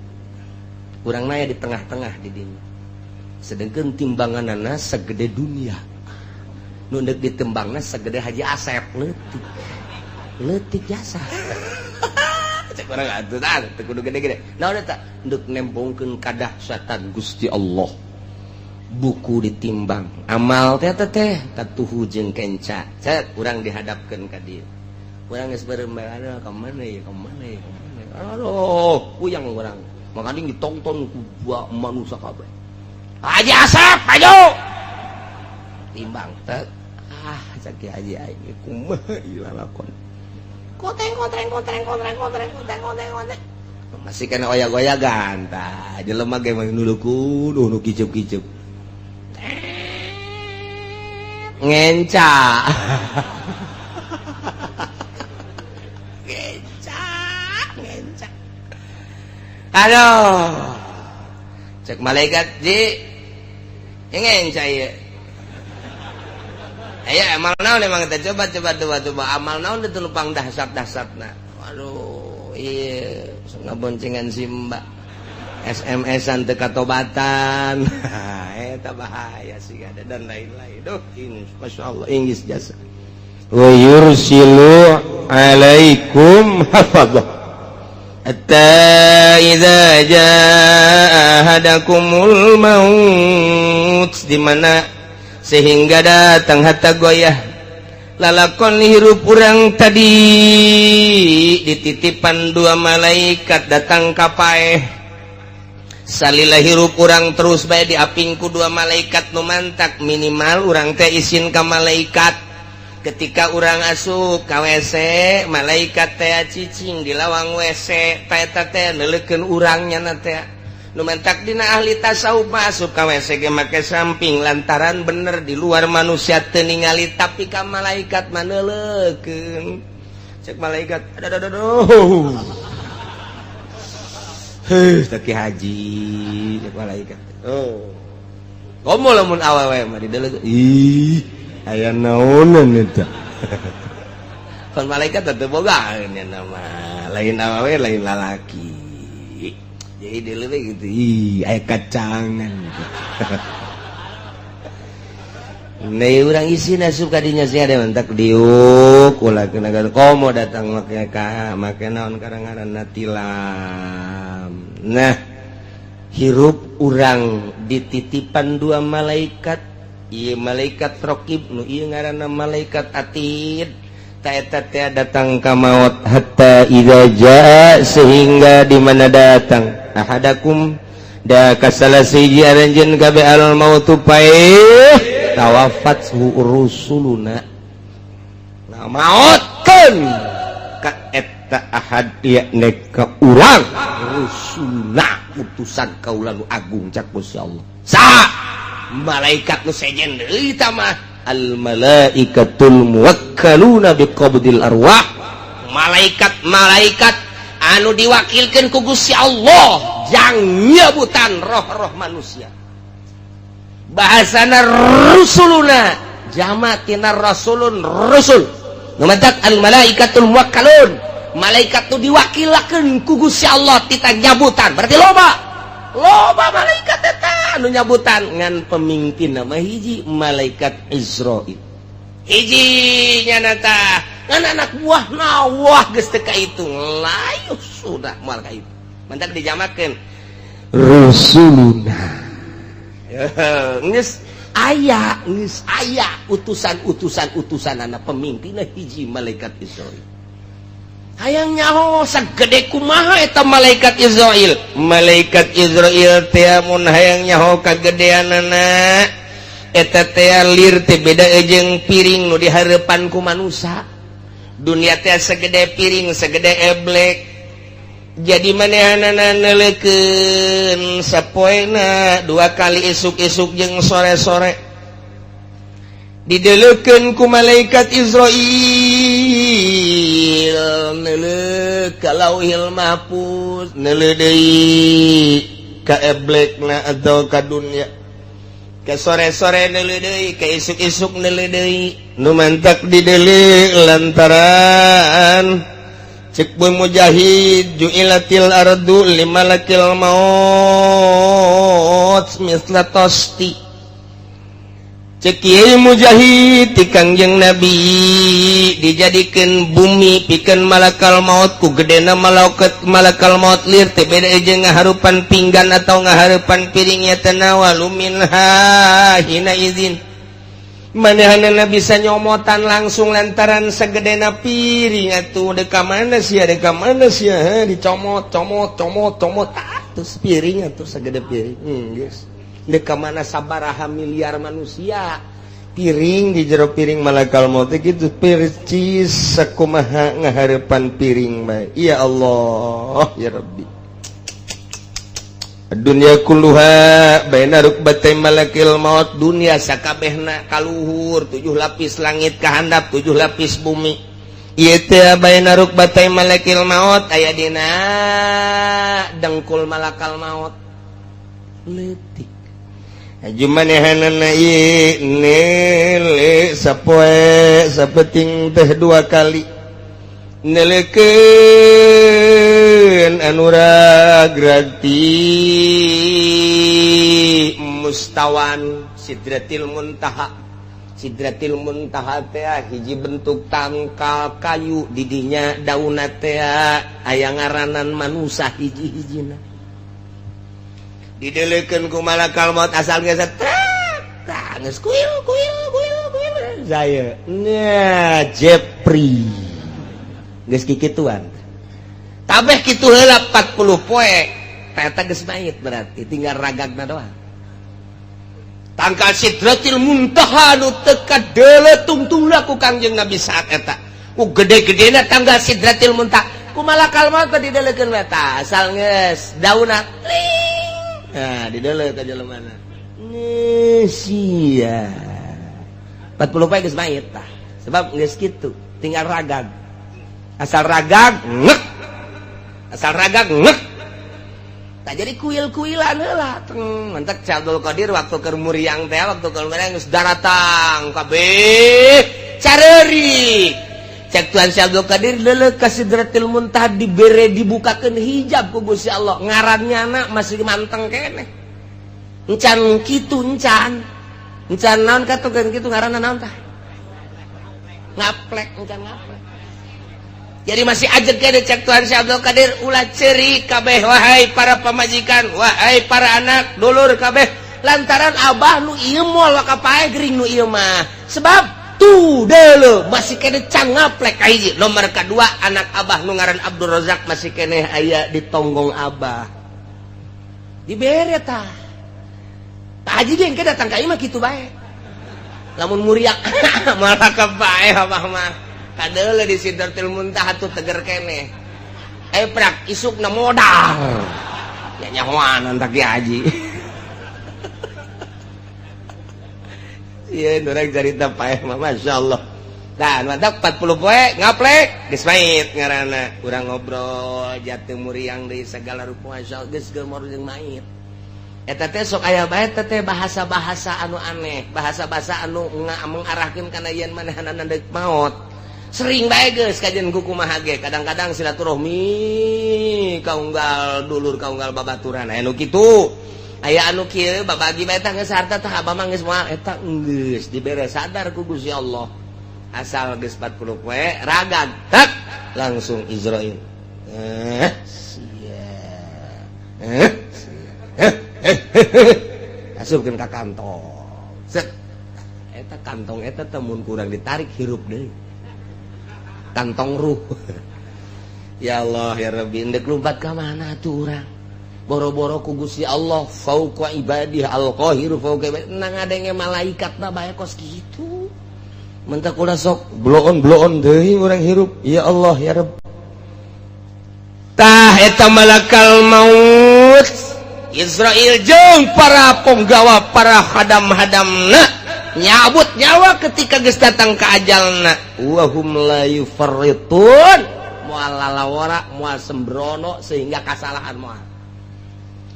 Urang naya di tengah-tengah di dinya, sedangkan timbanganana segede dunia. Nu deuk ditembangna segede Haji Asep, leutik leutik jasa. Cek urang atuh, tah teu kudu gede-gede. Naon eta? Deuk nembongkeun kadahsyatan Gusti Allah. Buku ditimbang, amal teh teh katuhu jeung kenca, cek urang dihadapkeun ka dieu. Urang geus beureum, aduh, ka mana ya, ka mana ya, ka mana ya? Aduh, puyang urang. Makanya ditonton ku manusia kabeh. Haji Asep ayo timbang teh. Ah, cek Haji, aing kumaha ieu lalakon? Koteng koteng koteng koteng koteng koteng koteng koteng, masih kena oyak-oyagan. Tah, jelema ge mah nuluku nu kicup-kicup ngenca ngenca ngenca. Aduh, cek malaikat, ji, ngenca ieu. Ayo, amal naon emang kita? Coba coba coba coba, amal naon itu lupang dahsyat dahsyatna? Waduh, iya, ngaboncengan si mbak, SMS-an teu katobatan, eta bahaya sih ada, dan lain-lain. Duh, ini masya Allah, Inggris jasa. Wa yursilu alaikum hafadzah hatta idza jaa ahadakumul maut, di mana sehingga datang hatta goyah lalakon hirup urang tadi dititipan dua malaikat datang ka paeh. Salila hirup urang terus bae diaping ku dua malaikat. Nu mantak minimal urang teh isin ka malaikat. Ketika urang asup ka WC, malaikat teh cicing di lawang WC, teh teh neuleukeun urangnya na teh. Nu mantak dina ahli tasawuf masuk ka WC ge make samping, lantaran bener di luar manusia teu ningali, tapi ka malaikat mah neuleukeun. Cek malaikat, aduh aduh aduh. Heuh, teh haji, cek malaikat. Oh. Komo lamun awewe mah dideleukeun. Ih, aya naonan eta? Kan malaikat teu boga nama lain awewe, lain lalaki. Jadi dia lebih gitu, ih, aya kacangan gitu. Nah, urang isi asup kadinya sih ada mentak diuk ulah kena komo datang make ka make naon kadang-kadang tilam. Nah, hirup urang dititipan dua malaikat. Ieu malaikat rokib, nu ieu ngaranna malaikat atid. Ta eta teh datang ka maut, hatta idza jaa, sehingga di mana datang, ahadakum, da kasala siji aranjeun kabeh, al mautu, paeh, tawafat rusuluna, nah, mautkeun ka eta ahad yakni ka urang, rusuluna, utusan kaula nu agung, cak Gusti Allah. Sa malaikat nu sejen deui tah mah? Al malaikatul muwakkaluna biqabdil arwah, malaikat-malaikat anu diwakilkan ku Gusti Allah jang nyebutan roh-roh manusia. Bahasana rusuluna, jama tina rasulun, rusul. Nu matak al malaikatul muwakkalun, malaikat nu diwakilakeun ku Gusti Allah tita nyabutan. Berarti loba loba malaikat eta anu nyabutan, ngan pemimpin nama hiji, malaikat Izrail hiji nya tah, ngan anak buah nawah geus teu kahitung, layu sudah moal kahitung. Mantak dijamakeun rusuluna. Geus aya, geus aya utusan-utusan, utusan anak pemimpinna hiji, malaikat Izrail. Hayang nyaho sagede kumaha eta malaikat Izrail? Malaikat Izrail teh mun hayang nyaho kagedeanana eta teh, lir teh beda jeung piring nu dihareupan ku manusia. Dunia teh segede piring, segede eblek. Jadi manehanana neuleukeun sapoena dua kali, isuk-isuk jeung sore-sore, dideleukeun ku malaikat Izrail, neuleuh ka Lauhil Mahfuz, neuleuh deui ka eblekna atau ka dunya, ke sore-sore neuleuh deui, ke isuk-isuk neuleuh deui. Nu mantak dideuleu lantaran cek Bu Mujahid, ju'ilatil ardu limalakil maut misla tosti. Cek Kiai Mujahid ti Kangjeng Nabi, dijadikan bumi pikeun malakal maut ku gedena malaikat malakal maut lir teh beda jeung ngaharupan pinggan atau ngaharupan piringnya. Tanawalu minha hina izin, manehanana bisa nyomotan langsung lantaran segedena piring atuh. Deka mana sih, deka mana sih, dicomot, comot, comot, comot. Ah, terus piring atuh segede piring, guys, deka mana sabaraha miliar manusia, piring di jero piring malakal maut gitu percis sakumaha ngaharepan piring bae. Ya Allah, ya Rabbi. Dunia kulluha baina rukbatay malakil maut. Dunia sakabehna kaluhur, tujuh lapis langit kahandap, tujuh lapis bumi ieu teh baina rukbatay malakil maut, aya dina dengkul malakal maut leutik. Aju manehanana ieu neuleuh sapoe sapeting teh dua kali, neleukeun anu ragrag ti mustawan Sidratil Muntaha. Sidratil Muntaha teh hiji bentuk tangkal kayu, didinya daunna teh aya ngaranan manusa hiji-hijina. Dideleukeun ku malakal maut, asal geus tah geus kuil kuil kuil kuil saya nya Jepri geus kikituan kabeh kitu heula. 40 poe eta geus mayit, berarti tinggal ragagna doang. Tangkal Sidratil Muntaha nu teu kadeuleu tungtungna ku Kangjeng Nabi saat eta, ku gede-gedena tanggal Sidratil Muntaha, ku malakal maut dideleukeun eta asal geus daunna ling. Nah, dideuleu ka jelemana sia 40 poe geus mayit tah, sebab geus kitu tinggal ragag, asal ragag ngek, asal ragag ngek. Tak jadi kuil-kuilan heula teng mantak. Abdul Qadir waktu keur muriang teh, waktu keur muriang geus daratang kabeh careurik. Cek Tuhan Syekh Abdul Qadir, leuleuk ka Sidratil Muntaha, dibere, dibukakeun hijab ku Gusti Allah, ngarannya anak masih manteng keneh, encan kitu, encan encan naon katukeun kitu, ngaranna naon tah, ngaplek, encan ngaplek, jadi masih aja kene. Cek Tuhan Syekh Abdul Qadir, ulah cerik kabeh, wahai para pamajikan, wahai para anak dulur kabeh, lantaran abah nu ieu moal waka paeh gering nu ieu mah, sebab tuh deuleu masih kene can ngaplek kahiji. Nomor kedua, anak abah nu ngaran Abdul Razak masih kene aya di tonggong abah, dibere tah. Pak Haji ge engke datang ka imah kitu bae, lamun muriak malah kepaeh abah mah kadeule di Sidratil Muntaha tuh teger kene. Eh, prak isukna modal ya, nyahoan tak Ki Haji. Iya, orang cerita paeh mah Masya Allah. Dan mantap, 40 poe ngaplek geus mait ngaranna. Urang ngobrol jatuh muriang deui segala rupa, Masya Allah, geus gemor jeung mait. Eta teh sok aya bae teh bahasa-bahasa anu aneh, bahasa-bahasa anu mengarahkeun kana yen manehanana deuk maot. Sering bae geus kajian ku kumaha ge, kadang-kadang silaturahmi kaunggal dulur, kaunggal babaturan, aya nu kitu. Aya anu kieu babagi bae tah, geus harta tah abah mah geus moal eta, geus dibere sadar ku Gusti Allah. Asal geus 40 poe ragag tak langsung Izrail. Eh sia. Eh sia. Eh, eh, eh. Asupkeun ka kantong. Set. Eta kantong eta teh mun kurang ditarik hirup deui. Kantong ruh. Ya Allah ya Rabbi, endek lompat ka mana tuh urang? Boro-boro ku Gusti Allah fauqa ibadih, al-qahiru fauqa ibadih, nang ngadenge malaikat na bae kos kitu. Mentak ulah sok bloon-bloon deui urang hirup. Ya Allah ya Rabb. Tah, eta malakal maut Izrail jeung para penggawa, para hadam-hadamna nyabut nyawa ketika geus datang ke ajalna. Wahum la yufarritun, moal lalawora, moal sembrono sehingga kasalahan. Moal,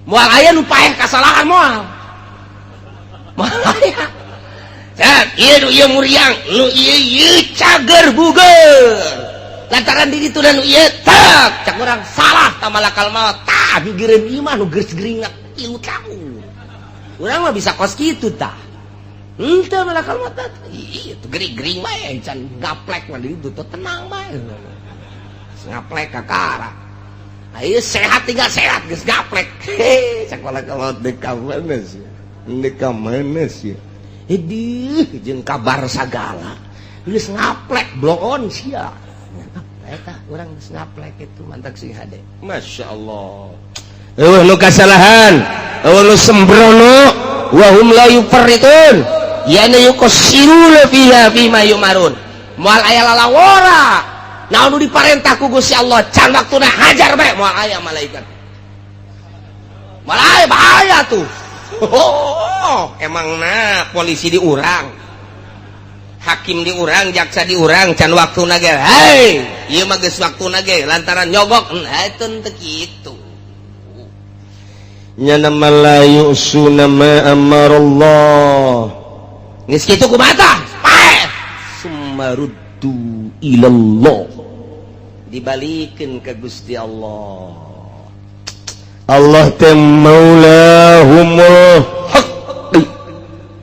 moal aya nu paeh kasalahan, moal, moal aya. Cak, ieu nu ieu muriang, nu ieu ieu cager buger. Lantaran di ditu dan nu ieu tak, cak urang salah ta malakal maut. Tah, gigireun ieu mah nu geus geringat 3 tahun. Urang mah bisa kos kitu tah. Henteu malakal maut. Iya, tuh gering-gering bae can gaplek mah di ditu tuh tenang bae. Ngaplek kakara. Ayo sehat, tinggal sehat geus gaplek. Heh, cak malakal maut, dek ka mana sih? Dek ka mana sih? Idih, jeung kabar sagala. Geus ngaplek bloon sia. Eta urang geus ngaplek itu mantak sing hade. Masya Allah. Euweuh nu kasalahan, euweuh nu sembrono, wa hum la yufarritun. Yana yuqassiruna fiha fima yumarun. Moal aya lalawora. Naon nu diparentah ku Gusti Allah can waktuna hajar bae, moal aya malaikat. Moal aya, bahaya tuh. Oh, emang nah polisi diurang, hakim diurang, jaksa diurang, can waktuna ge. Hei, ieu mah geus waktuna ge lantaran nyogok. Nah, itu teu kitu. Nyana la yu'suna ma amarallah. Geus kitu kumaha tah? Paeh. Summaruddu ilallah. Dibalikeun ka Gusti Allah. Allah teh maulahumul haq,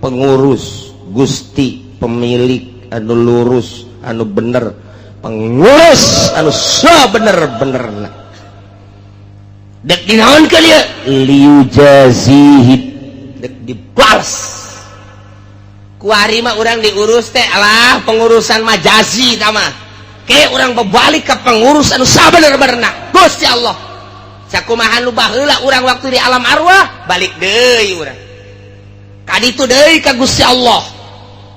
pengurus Gusti, pemilik anu lurus, anu bener, pengurus anu sabener-benerna. Dek dinaonkeun ieu? Liyujazihi. Dek dibalas. Kuari mah urang diurus teh, alah, pengurusan majazi tah mah. Ke urang berbalik ke pengurus anu sabener-benerna, Gusti Allah. Sakumaha nu baheula urang waktu di alam arwah, balik deui urang kaditu deui ka Gusti Allah,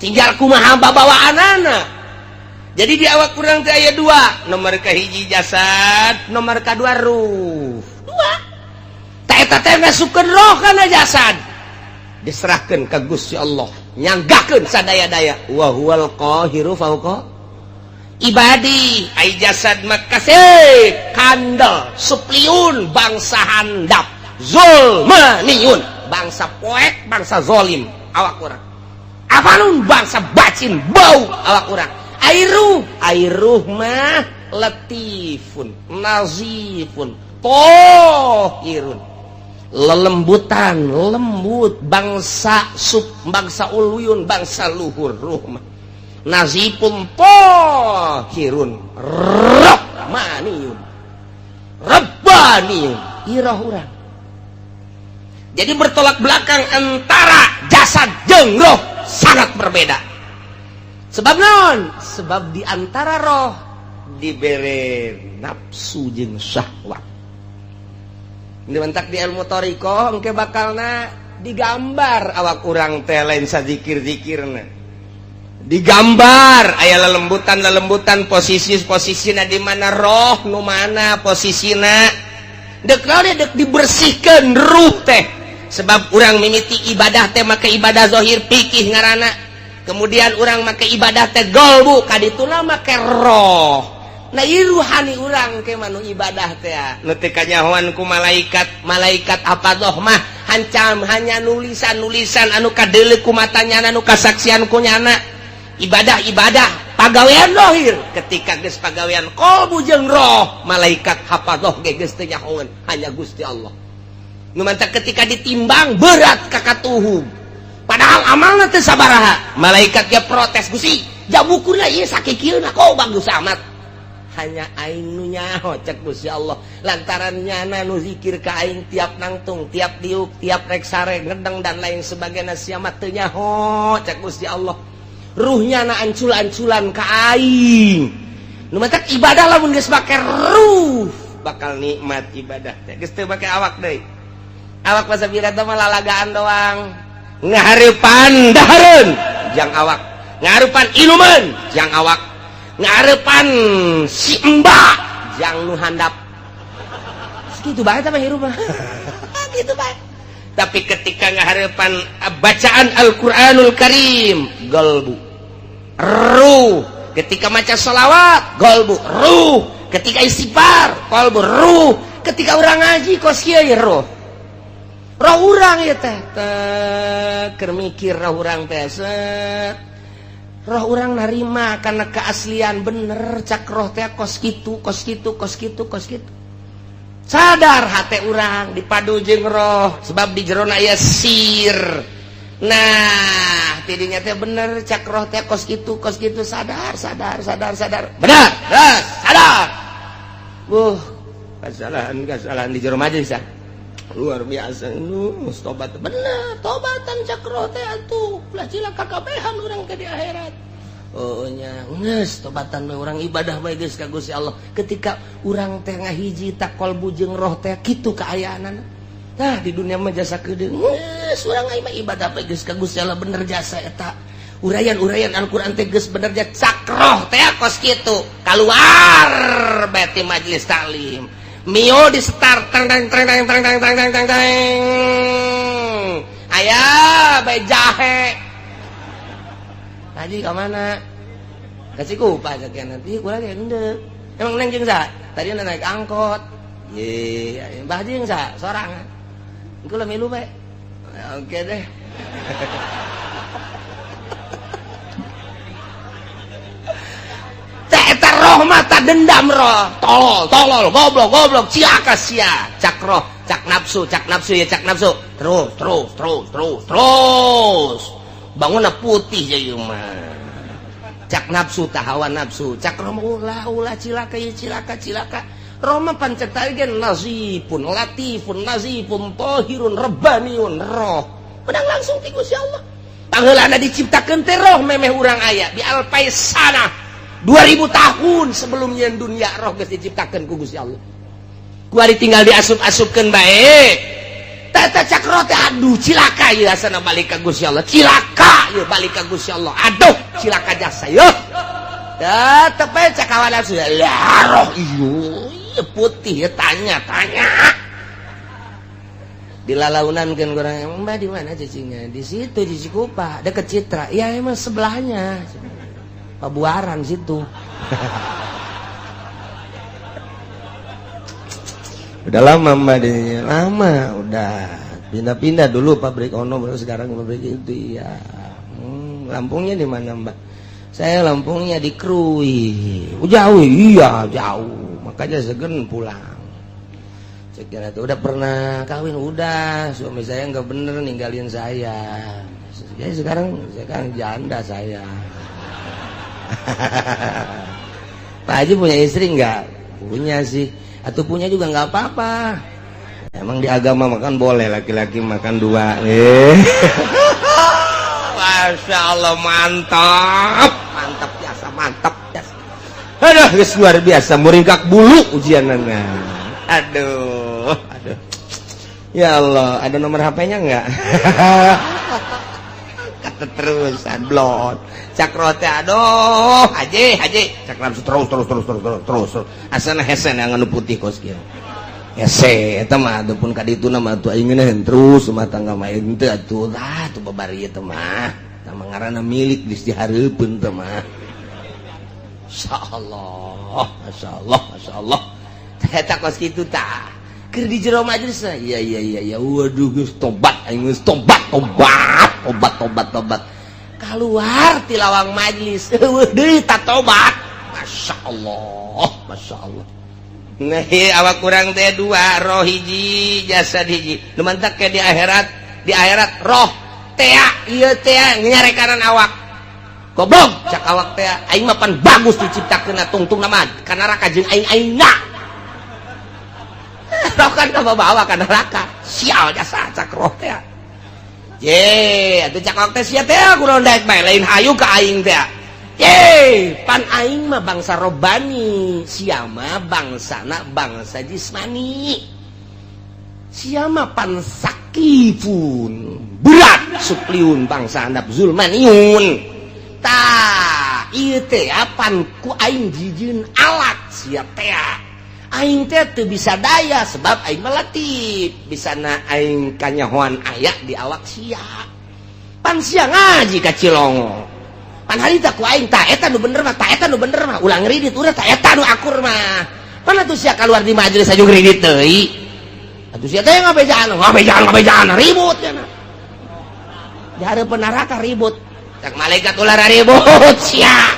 tinggal kumaha babawaanana. Jadi di awak urang teh aya dua, nomor kahiji jasad, nomor kadua ruh. Dua tah eta teh ngasupkeun roh kana jasad, diserahkeun ka Gusti Allah, nyanggakeun sadaya-daya. Wa huwal qahiru fauqa ibadi. Ai jasad mah kasih kandel supliun, bangsa handap zulmaniun, bangsa poek, bangsa zolim awak urang, afanun, bangsa bacin bau awak urang. Ai ruh, ai ruh mah latifun nazifun tohirun, lelembutan, lembut, bangsa sub, bangsa uluyun, bangsa luhur. Ruh mah nazifun tohirun rahmaniyun rabbaniyun, iroh urang. Jadi bertolak belakang antara jasad jeung roh, sangat berbeda. Sebab non sebab di antara roh dibere nafsu jeung syahwat. Dimentak di ilmu thoriqoh engke bakalna digambar awak urang teh, lain sazikir-zikirna digambar, aya lelembutan lelembutan, posisi posisina di mana, roh nu mana posisina. Dek naon? Dek dibersihkan ruh teh. Sebab urang mimiti ibadah teh make ibadah zahir, pikih ngaranna. Kemudian urang make ibadah teh golbu, kadituna make roh. Nah, ieu ruhani urang ke manu ibadah teh nu teu kanyahoan ku malaikat. Malaikat apa doh mah hancam hanya nulisan-nulisan anu kadeuleu ku matanya, anu kasaksian ku nyana. Ibadah-ibadah pagawean dohir, ketika geus pagawean kolbu jeung roh, malaikat hafadoh ge geus teu nyahoeun, hanya Gusti Allah nu mantak. Ketika ditimbang berat kakatuhu, padahal amalna teu sabaraha, malaikat ge protes, "Gusti, jabukurna ieu sakikieuna kok bagus amat?" "Hanya aing nu nyaho," cek Gusti Allah, "lantaran nyana nu zikir ka aing tiap nangtung, tiap diuk, tiap rek sare, ngedeng, dan lain sebagainya. Sia mah teu nyaho," cek Gusti Allah, "ruhnya na ancul-anculan ka aing." Nu matak ibadah lamun geus make ruh bakal nikmat ibadah teh, geus teu make awak deui. Awak masa bila mah lalagaan doang, ngahareupan dahareun jang awak, ngahareupan inuman jang awak, ngahareupan si embak jang nu handap. Kitu bae teh mah hirup mah. Kitu bae. Tapi ketika ngaharepan bacaan Al-Qur'anul Karim, galbu ruh. Ketika maca sholawat, galbu ruh. Ketika istighfar, qalbu ruh. Ketika urang ngaji kos kieu ya roh. Roh urang ya teh keur mikir roh urang teh set. Roh urang narima karena keaslian bener cak roh teh kos kitu, kos kitu, kos kitu, kos kitu. Sadar hate urang dipadu jeung roh sebab di jerona aya sir. Nah, tidinya teh bener cak roh teh kos kitu, kos kitu, sadar, sadar, sadar, sadar. Benar, benar, sadar. Kesalahan, kesalahan di jero majelis ya. Luar biasa nu tobat bener, tobatan cak roh teh atuh. Ulah cilaka kabehan urang ke di akhirat. Oh nya, geus tobatan bae urang ibadah bae geus ka Gusti Allah. Ketika urang teh ngahiji tak kolbu jeung roh teh kitu kaayaanana. Tah di dunia mah jasa keudeung. Geus urang mah ibadah bae geus ka Gusti Allah bener jasa eta. Uraian-uraian Al-Qur'an teh geus bener jasa cak roh teh kos kitu. Kaluar bae ti majelis taklim. Mio di start teng teng teng teng teng teng teng teng teng teng. Aya bae jahe. Haji ka mana? Ka Cikupa sekian nanti kula ge henteu. Emang neng jeung saha? Tadi naik angkot. Ye, Mbah jeung saha? Sorangan. Engko milu bae. Oke deh. Eta roh mata dendam roh. Tolol, tolol, goblok, goblok, cilaka sia. Cak roh, cak nafsu ya cak nafsu. Terus, terus, terus, terus, terus. Bangunna putih ya ieu mah. Cak nafsu tah hawa nafsu, cak roh ulah ulah cilaka ieu cilaka cilaka. Roh mah pancet ge nazifun, latifun, nazifun, tahirun, rabbaniun roh. Menang langsung ti Gusti Allah. Pangheulana diciptakeun teh roh memeh urang aya di alfaisana 2000 tahun sebelumnya dunia roh geus diciptakeun ku Gusti Allah. Kuari tinggal diasup-asupkeun bae. Tata cak roh teh aduh cilaka ieu asana balik ka Gusti Allah. Cilaka ieu balik ka Gusti Allah. Aduh cilaka jasa ieu. Tetep bae cak hawa nafsu. Ya roh ieu putih ya tanya tanya. Dilalaunan kan kurang emang mbak di mana cacingnya? Di situ di Cikupa deket Citra. Ya emang sebelahnya. Pabuaran situ. Udah lama mbak di lama udah pindah-pindah dulu pabrik ono baru sekarang pabrik itu ya. Lampungnya di mana mbak? Saya Lampungnya di Krui. Oh, jauh iya jauh makanya segen pulang. Saya kira tuh udah pernah kawin udah suami saya nggak bener ninggalin saya. Jadi sekarang janda saya. Pak Haji punya istri nggak? Punya sih. Atau punya juga nggak apa-apa. Emang di agama makan boleh laki-laki makan dua. Masya Allah mantap, mantap biasa, mantap biasa. Aduh, guys, luar biasa, muringkak bulu ujianana. Aduh, aduh. Ya Allah, ada nomor HP-nya nggak? Kata terusan blon. Cakro teh aduh, haji, haji. Cak nafsu terus terus terus terus terus terus. Asana hesen yang anu putih kos kieu. Hese eta mah atuh pun ka ditu mah atuh aing ngeunaheun terus rumah tangga mah henteu atuh. Tah atuh babari ieu teh mah. Tah mah ngaranna milik geus dihareupeun teh mah. Masyaallah, masyaallah, masyaallah. Eta kos kitu tah. Keur di jero majelis iya iya iya iya waduh geus tobat aing geus tobat tobat tobat tobat tobat. Keluar ti lawang majelis eueuh deui ta tobat. Masya Allah, Masya Allah. Nah, awak kurang teh dua roh hiji jasad hiji. Nu mantak ke di akhirat roh tea ieu tea nyarekanan awak. Goblok cak awak teh aing mah pan bagus diciptakeun tungtung mah ka neraka jeung aing aingna. Roh kan kabawa ka neraka. Sial jasa cak roh teh. Ye, atuh cak awak teh sia teh kunaon daek bae lain hayu ka aing teh. Ye, pan aing mah bangsa robani, sia mah bangsana bangsa jismani. Sia mah pan sakifun, berat supliun bangsa handap zulmaniun. Tah, ieu teh pan ku aing jijieun alat sia teh. Aing teh teu bisa daya sebab aing melatih bisa na aing kanyahoan aya di awak sia. Pan sia ngaji ka Cilongo. Pan harita ku aing ta eta nu bener mah, ta eta nu bener mah, ulah ngridit urang ta eta nu akur mah. Pan atuh sia keluar di majelis aja ngridit deui. Atuh sia teh ngabejaan, ngabejaan, ngabejaan ribut cenah. Di hareupeun neraka ribut. Cak malaikat ulah ribut sia.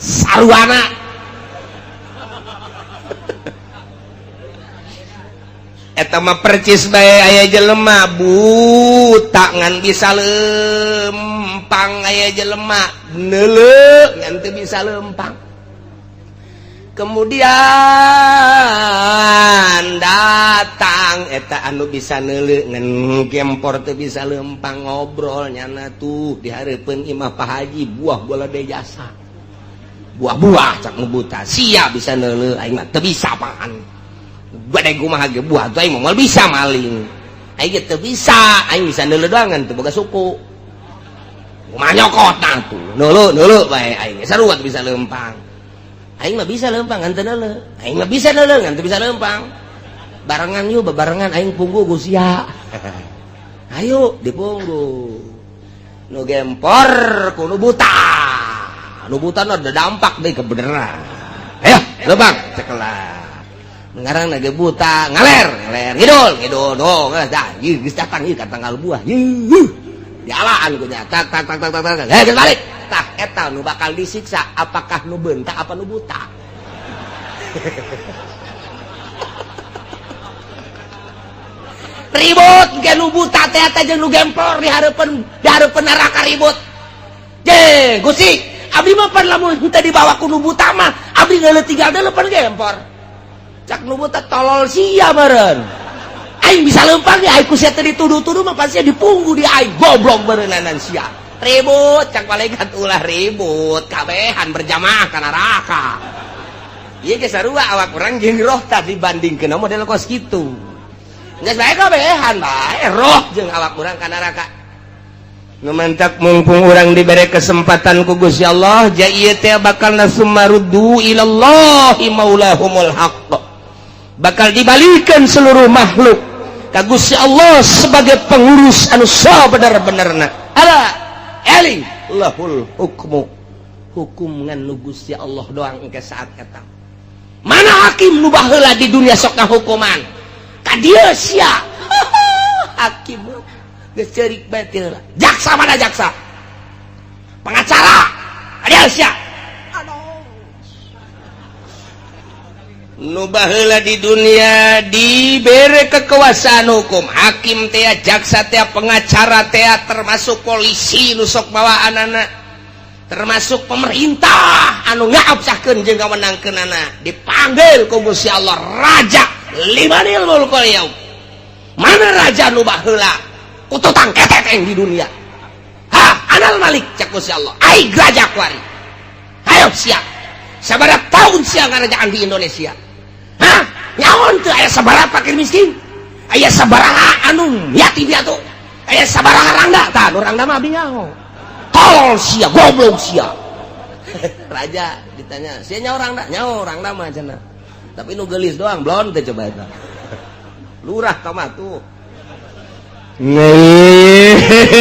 Saruana. Eta mah percis bae aya jelema buta ngan bisa lempang, aya jelema neuleu ngan teu bisa lempang. Kemudian datang eta anu bisa neuleu ngan gempor teu bisa lempang, ngobrol nyana tuh di hareupeun imah Pak Haji buah bola de jasa. Buah-buah cak nu buta sia bisa neuleu aing mah teu bisa apaan. Badai kumaha ge buah tuh aing moal bisa maling. Aing ge teu bisa, aing bisa neuleu doangan teu boga suku. Kumaha nyokot tah tuh. Neuleu neuleu bae aing sarua teu bisa lempang. Aing mah bisa lempang ngan teu neuleu. Aing mah bisa neuleu ngan teu bisa lempang. Barengan yuk bebarengan aing punggu ku sia. Ayo dipunggu. Nu gempor ku nu buta. Nu buta nu ada dampak deui kebeneran. Ayo lempang cekelah. Ngarang lagi buta ngaler ngaler ngidul ngidul dong dah ieu geus datang ieu ka tanggal buah ieu dialaan ku nya tak tak tak tak tak tak heh geus balik tah eta nu bakal disiksa apakah nu beunta apa nu buta. Ribut ge nu buta teh eta jeung nu gempor di hareupeun neraka ribut. Je Gusti abdi mah pan lamun teu dibawa ku nu buta mah abdi geuleuh tinggal deuleuh pan gempor. Cak nu buta tolol sia meureun. Aing bisa lempang ge aing ku sia teh dituduh-tuduh mah pasti dipunggu di aing goblok meureunnanan sia. Ribut cak malaikat ulah ribut kabehan berjamaah ka neraka. Ieu ge sarua awak urang jeung roh tah dibandingkeun model kos kitu. Geus bae kabehan bae roh jeung awak urang ka neraka. Nu mantak mumpung urang dibere kesempatan ku Gusti Allah, ja ieu teh bakal nasumaruddu ilallahi maulahumul haqq. Bakal dibalikan seluruh makhluk ka Gusti Allah sebagai pengurus anu sabener-benerna. Ala eling lahul hukmu. Hukum ngan nu Gusti Allah doang engke saat eta. Mana hakim nu baheula di dunia sok ngahukuman? Ka dieu sia. Hakim geus ceurik bae teh heula. Jaksa mana jaksa? Pengacara. Ka dieu sia. Nu baheula di dunia dibere kekuasaan hukum, hakim teh, jaksa teh, pengacara teh, termasuk polisi nu sok bawa anak-anak, termasuk pemerintah anu ngaabsahkeun jeung ngawenangkeunana, dipanggil ku Gusti Allah raja limanil mulkul yaum. Mana raja nu baheula kututang keteteng di dunia? Ha, anal malik cak Gusti Allah. Aing raja kuari. Hayo siap. Sabaraha tahun sia ngarajaan di Indonesia? Hah? Nyaon teu aya sabaraha fakir miskin? Aya sabaraha anu yatim piatu? Aya sabaraha rangda? Tah, nu rangda mah abi nyaho. Tolol sia, goblok sia. Raja ditanya, sia nyaho rangda? Nyaho rangda mah cenah. Tapi nu geulis doang, blon teh coba eta. Lurah ka mah tuh. Nih,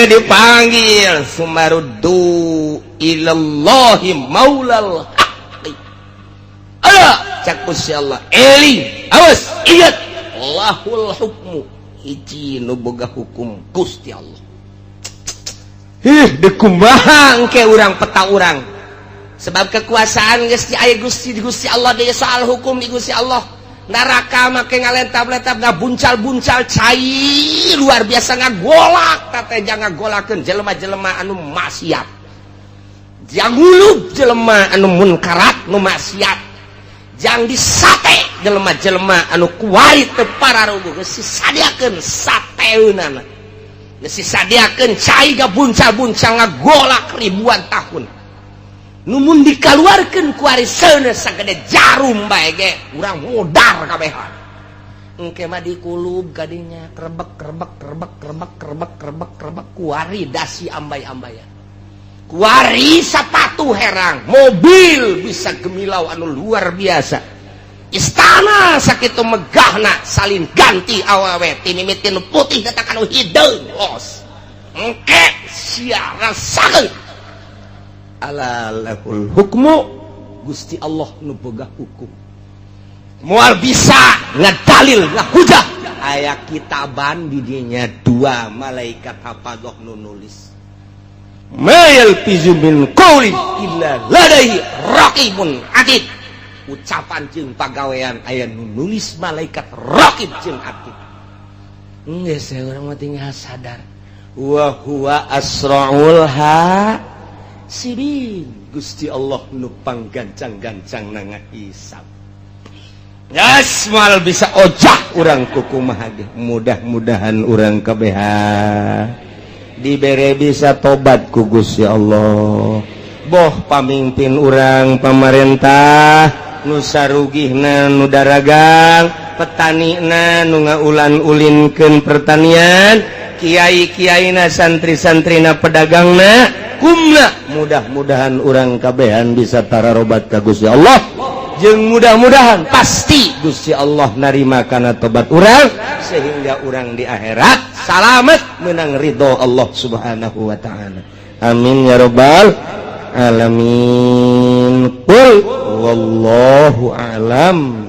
dipanggil sumaruddu ilallahi maulal haqqi. Ala cak Gusti Allah, eling, awas, ingat lahul hukmu, hiji nu boga hukum Gusti Allah. Hih, dikumaha engke urang peta urang. Sebab kekuasaan geus di aya Gusti Gusti Allah deui soal hukum di Gusti Allah. Neraka make ngalentap-lentap ngabuncal-buncal cai luar biasa ngagolak teh ngagolakeun jelema-jelema anu maksiat. Jang ngulub jelema anu munkarat nu maksiat. Jang disate jelema-jelema anu kuari teu pararuguh geus disadiakeun sateunana. Geus disadiakeun cai gabuncal-buncal ngagolak ribuan tahun. Numun dikaluarkeun ku ari seuneu sagede jarum bae ge urang modar kabehan. Engke mah dikulub kadinya krebek krebek krebek krebek krebek krebek krebek kuari dasi ambay-ambayan. Kuari sapatu herang, mobil bisa gemilau anu luar biasa, istana sakitu megahna, salin ganti awewe ti mimiti nu putih datang anu hideung, los engke sia rasakeun. Ala lahul hukmu, Gusti Allah nu boga hukum, moal bisa ngedalil ngahujah. Aya kitaban di dinya, dua malaikat hafadah nu nulis. Ma yalfizu min qaulin illa ladaihi raqibun atid. Ucapan jeung pagawean aya nu nulis malaikat raqib jeung atid. Geus, urang mah tinggal sadar wa huwa asraul hasibin. Gusti Allah nu panggancang-gancang na ngahisab. Yes, moal bisa ojah urang kukumaha ge. Mudah-mudahan urang kabehan dibere bisa tobat ku Gusti Allah, boh pamimpin urang, pamarentah nu sarugihna, nu daragang, petani na nu ngaulan ulinkeun pertanian, kiai-kiaina, santri-santrina, pedagangna, kumna. Mudah-mudahan urang kabehan bisa tararobat ka Gusti Allah, jeung mudah-mudahan pasti Gusti Allah narima kana tobat urang sehingga urang di akhirat salamet, menang ridho Allah Subhanahu wa taala. Amin ya robbal alamin. Qul wallahu a'lam.